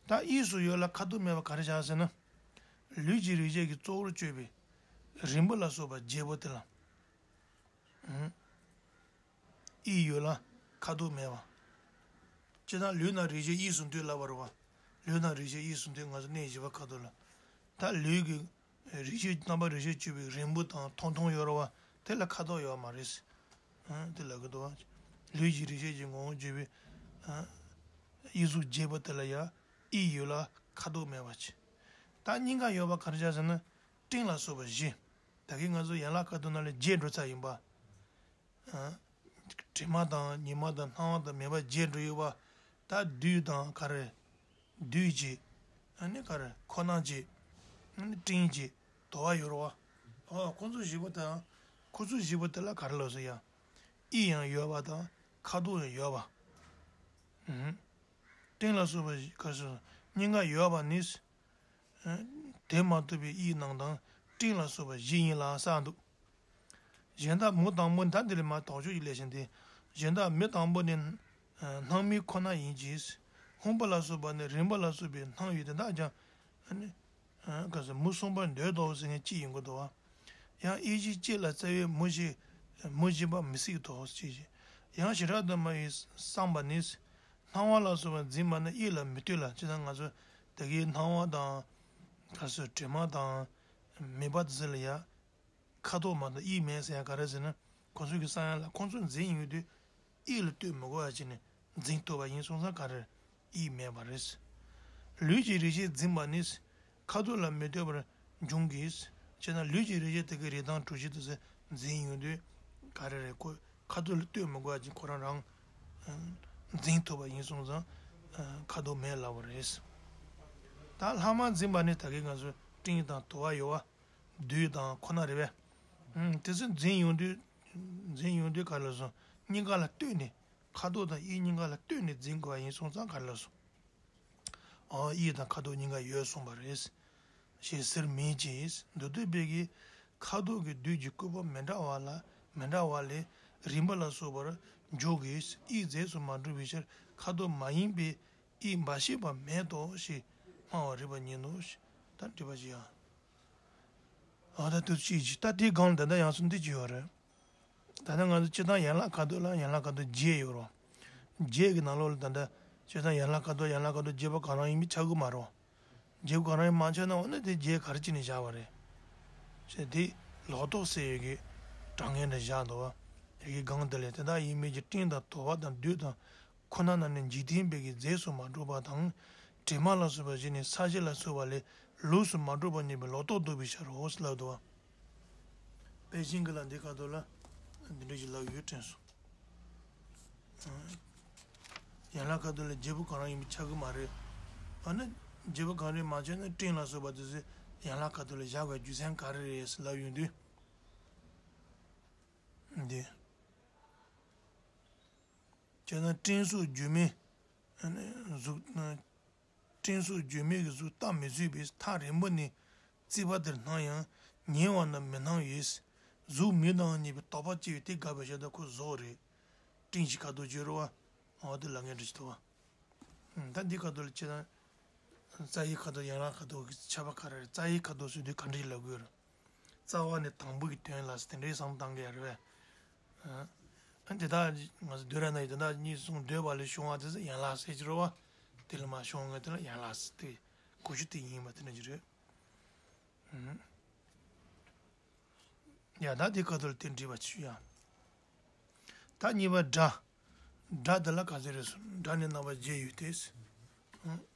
ད་དབྱིབས་སུ་ཡོད་ལ་ཁ་དོག་མེད་པ་ག་རེ་བྱ་ཟེར་ན། ལུས་ཀྱི་རིག་བྱེད་ཀྱི་གཙོ་བོར་གྱུར་པའི་རེག་པ་ལ་སོགས་པ་བརྒྱད་པོ་དེ་ལ། ཨང་། དབྱིབས་ཡོད་ལ་ཁ་དོག་མེད་པ། སྤྱིར་བཏང་ལུས་ནང་རེག་བྱའི་དབྱིབས་གསུམ་འདུས་ལབ་པ་རེད་བ། ལུས་ནང་རེག་བྱའི་དབྱིབས་གསུམ་འདུས་ང་ཚོ་གནས་བཞི་པ་ཁ་དོག་ལ། ད་ལུས་ཀྱི་རེག་བྱའི་རྣམ་པ་རེག་བྱའི་སྤྱོད་པའི་རེག་བུ་དང་མཐོང་མཐོང་ཡོད་རེད་བ། དེ་ལ་ཁ་དོག་ཡོད་མ་རེད། ཨང་། དེ་ལབ་གི་འདུག་བ། ལུས་ཀྱི་རེག་བྱའི་ངོ་བོ་བརྗོད་པའི། ཨང་། དབྱིབས་གཟུགས་བརྒྱད་པོ་དེ་ལ་ཡང་དབྱིབས་ཡོད་ལ་ཁ་དོག་མེད་པ་ཅིག་ད་སྙིང་ག་ཡོད་པ་ག་རེ་བྱ་ཟེར་ན། སྤྲིན་ལ་སོགས་པ་བཞི། ད་གིན་ང་ཚོ་ཡན་ལག་ཁ་དོག་ནང་ལ་བརྒྱད་འགྲོ་ཚར་ཡིན་པ། ཨ། དྲི་མ་དང་ཉི་མ་དང་སྣང་བ་དང་མིད་པ་བརྒྱད་འགྲོ་ཡོད་པ། ད་རྡུལ་དང་ག་རེ། རྡུལ་གཅིག་ཨ་ནི་ག་རེ་ཁོག་ནག་གཅིག་ཨ་ནི་སྤྲིན་གཅིག་དོ་བ་ཡོད་རེད་བ། ཨོ་ཁོ་ཚོ་བཞི་པོ་དང་། ཁོ་ཚོ་བཞི་པོ་དེ་ལ་ག་རེ་ལབ་སོང་ཡ། དབྱིབས་ཡང་ཡོད་པ་དང་ཁ་དོག་ཡང་ཡོད་པ། ཨུམ། སྤྲིན་ལ་སོགས་པ་བཞི་ག་རེ་ཟེར། སྙིང་ག་ཡོད་པ་ནི། དེ་མ་ཐུབ་པའི་དབྱིབས་རྣམས་དང་སྤྲིན་ལ་སོགས་པ་བཞི་ཡིན་ལ་བསགས་འདུག་གཞན་དག་མུ་དང་པོ་ནི་ད་འདི་ལས་མ་དོགས་གཅོད་ཀྱི་ལས་བྱེད་དེ། གཞན་དག་མུ་དང་པོ་ནི། སྣང་མུན་ཁོ་ན་ཡིན་གྱི། སྔོན་པོ་ལ་སོགས་པ་ནི་རེག་བུ་ལ་སོགས་པའི་སྣང་ཡུལ་དེ་དག་ཀྱང་། ཨ་ནི། ག་ཟེར་མུ་གསུམ་པར་འདོད་དོ་ཟེར་མཁན་གཅིག་ཡིན་དགོས་འདུག་བ། ཡང་དབྱེ་གཞི་གཅིག་ལ་རྩ་བའི་མུ་བཞི། མུ་བཞི་པ་མི་སྲིད་དོ་ཅེས། ཡང་བྱེ་བྲག་ཏུ་མ་ཡིན་བསམ་པ་ནི། སྣང་བ་ལ་སོགས་པ་འཛིན་པ་ནི་དབྱིབས་ལ་མི་ལྟོས་ལ། ཅེ་ན་ང་ཚོ་ད་གིན་སྣང་བ་དང་། ག་ཟེར་དྲི་མ་དང་། མིད་པ་དེ་ཚོ་ལ་ཡ། ཁ་དོག་མ་གཏོགས་དབྱིབས་མེད་ཟེར་ཡ་ག་རེ་ཟེར་ན། ཁོ་ཚོ་གི་བསམ་ཡ་ལ་ཁོ་ཚོ་འཛིན་ཡོང་དུས་དབྱིབས་ལ་ལྟོས་མི་དགོས་པ་བྱས་ནས་འཛིན་ཐུབ་པ་ཡིན་སོང་ཙང་ག་རེ་དབྱིབས་མེད་པ་རེད། ལུས་ཀྱི་རེག་བྱའི་འཛིན་པ་ནི། ཁ་དོག་ལ་མི་ལྟོས་པར་འབྱུང་གི། བྱས་ན་ལུས་ཀྱི་རེག་བྱ་དེ་གའི་རེག་སྟངས་གྲུ་བཞི་དེ་ཚོ་འཛིན་ཡོང་དུས་ག་རེ་རེད། ཁོ་ཁ་དོག་ལ་ལྟོས་མི་དགོས་པ་བྱས་ཁོ་རང་རང་འཛིན་ཐུབ་པ་ཡིན་སོང་ཙང་ཁ་དོག་མེད་ལབ་པ་རེད། ད་ལྷག་མ་འཛིན་པ་ནི་ད་གིན་ང་ཚོ་སྤྲིན་དང་དོ་བ་ཡོད་བ། རྡུལ་དང་ཁོ་ན་རེད་པས། དེ་ཚོ་འཛིན་ཡོང་དུས། འཛིན་ཡོང་དུས་ག་རེ་ལབ་སོང་། གཉིས་ཀ་ལ་ལྟོས་ནས་ཁ་དོག་དང་དབྱིབས་གཉིས་ཀ་ལ་ལྟོས་ནས་འཛིན་དགོས་པ་ཡིན་སོང་ཙང་ག་རེ་ལབ་སོང་། ཨོ་དབྱིབས་དང་ཁ་དོག་གཉིས་ཀ་ཡོད་གསུངས་པ་རེད། ཞེས་ཟེར་མིན་གྱི། མདོ་སྡེ་པའི་གི་ཁ་དོག་གི་རྡུལ་གྱི་བཀོད་པ་མི་འདྲ་བ་ལ་མི་འདྲ་བ་ལས་རིམ་པ་ལ་སོགས་པར་འཇོག་གི། དབྱིབས་རྫས་སུ་མ་གྲུབ་པའི་ཕྱིར་ཁ་དོག་མ་ཡིན་པའི་དབྱིབས་འབའ་ཞིག་པ་མེད་དོ་ཞེས་སྨྲ་བ་རིགས་པ་ཉིད་དོ། ད་འགྲེལ་པ་ཞིག་ཡང་། ཨ་ད་དུ་ཅིག་ཅིག་ད་དེའི་སྒང་ལ་ད་ལྟ་ཡང་སུ་འདི་ཅི་ཡོད་རེད། ད་ལྟ་ང་ཚོ་སྤྱིར་བཏང་ཡན་ལག་ཁ་དོག་ལ་ཡན་ལག་ཁ་དོག་བརྒྱད་ཡོད་རོ། བརྒྱད་ཀྱི་ནང་ལོགས་ལ་ད་ལྟ་སྤྱིར་བཏང་ཡན་ལག་ཁ་དོག་ཡན་ལག་ཁ་དོག་བརྒྱད་པོ་གང་རང་ཡིན་མིན་ཆགས་ཀྱི་མ་རེད། བརྒྱད་པོ་གང་རང་ཡིན་མ་ཆགས་ན་འོ་ན་དེ་བརྒྱད་ག་རེ་བྱས་ནས་བཞག་པ་རེད། ཞེས་དེ་ལོག་རྟོག་ཟེར་ཡོད་ཀྱི་གྲངས་ངན་འདྲ་བཞག་འདུག་བ། ཡ་གི་སྒང་དེ་ལས་དེ་དག་ཡིན་མིན་གྱི་སྤྲིན་དང་དོ་བ་དང་རྡུལ་དང་ཁོ་ན་ན་ནི་འཇིག་རྟེན་པའི་གི་རྫས་སུ་མ་གྲུབ་པ་དང་། དྲི་མ་ལ་སོགས་པ་བཞི་ནི་ས་གཞི་ལ་སོགས་པ་ལས་ལུགས་སུ་མ་གྲུབ་པ་ཉིད་པའི་ལོག་རྟོག་འདོགས་པའི་ཕྱིར་རོ་ཟེར་ལབ་འདུག་བ། པཎ་ཆེན་གྱིས་ལ་འདི་ཁ་ཐོག་ལ་འདི་འདྲ་ཞིག་ལབ་ཡོད་དྲན་སོང་། ཡན་ལག་ཁ་ཐོག་ལ་བརྒྱད་པོ་གང་རང་ཡིན་པ་ཆགས་ཀྱི་མ་རེད། ཨ་ནི་བརྒྱད་པོ་གང་རེད་མ་ཆགས་ན་སྤྲིན་ལ་སོགས་པ་དེ་ཚོ་ཡན་ལག་ཁ་ཐོག་ལ་བཞག་པའི་རྒྱུ་མཚན་ག་རེ་རེད་ཟེར་ལབ་ཡོང་དུས། འདི། བྱས་ན་སྤྲིན་སོགས་བརྗོད་མེད་གཟུགས། སྤྲིན་སོགས་བརྗོད་མེད་ཀྱི་གཟུགས་བལྟ་མི་བཟོད་པས་ཐག་རིང་པོ་ནས་རྩིག་པ་དེར་སྣང་ཡང་ཉེ་བ་ན་མི་སྣང་བས། གཟུགས་མིག་དང་མཉམ་པའི་དོགས་པ་སྐྱེ་བས་དེ་དགག་པའི་ཕྱིར་ད་ཁོ་ཟོག་རེད། སྤྲིན་གྱི་ཁ་དོག་བརྗོད་རོ་བ། འོ་དེ་ལ་ངན་འདྲ་ཞིག་ཐུབ་བ། ད་འདི་ཁ་ཐོག་ལ་ཅི་ན། རྩ་བའི་ཁ་དོག་ཡན་ལག་ཁ་དོག་གི་ཁྱད་པར་ག་རེ་རེད། རྩ་བའི་ཁ་དོག་ཟེར་དུས་ག་འདྲ་ཞིག་ལབ་དགོས་རེད། རྩ་བ་ནས་དང་པོ་གི་དོན་ལ་དེ་འདྲའི་བསམ་བཏང་གི་ཡ་རེད་བས། ཨ་འདི་དག་ང་ཚོ་བསྡུས་གྲྭ་ན་ཡི་དེ་དག་གཉིས་གསུམ་འདོད་པ་ལས་བྱུང་བ་དེ་ཚོ་ཡན་ལག་ཟེར་གྱི་རེད་བ། དེ་ལས་མ་བྱུང་བ་དེ་ལ་ཡན་ལག་ཟེར་ཏེ་གོ་རྒྱུ་དེ་ཡིན་པ་དེ་འདྲ་ཞིག་རེད། ཨུམ། ཡ་ད་དེ་ཁ་ཐུག་ལ་དེ་འདྲི་བ་ཆུ་ཡ། ད་གཉིས་པ་སྒྲ། སྒྲ་འདི་ལ་ག་ཚོད་རེད་སོང་། སྒྲ་ནི་རྣམ་པ་བརྒྱད་ཡོད་དེ། ཨང་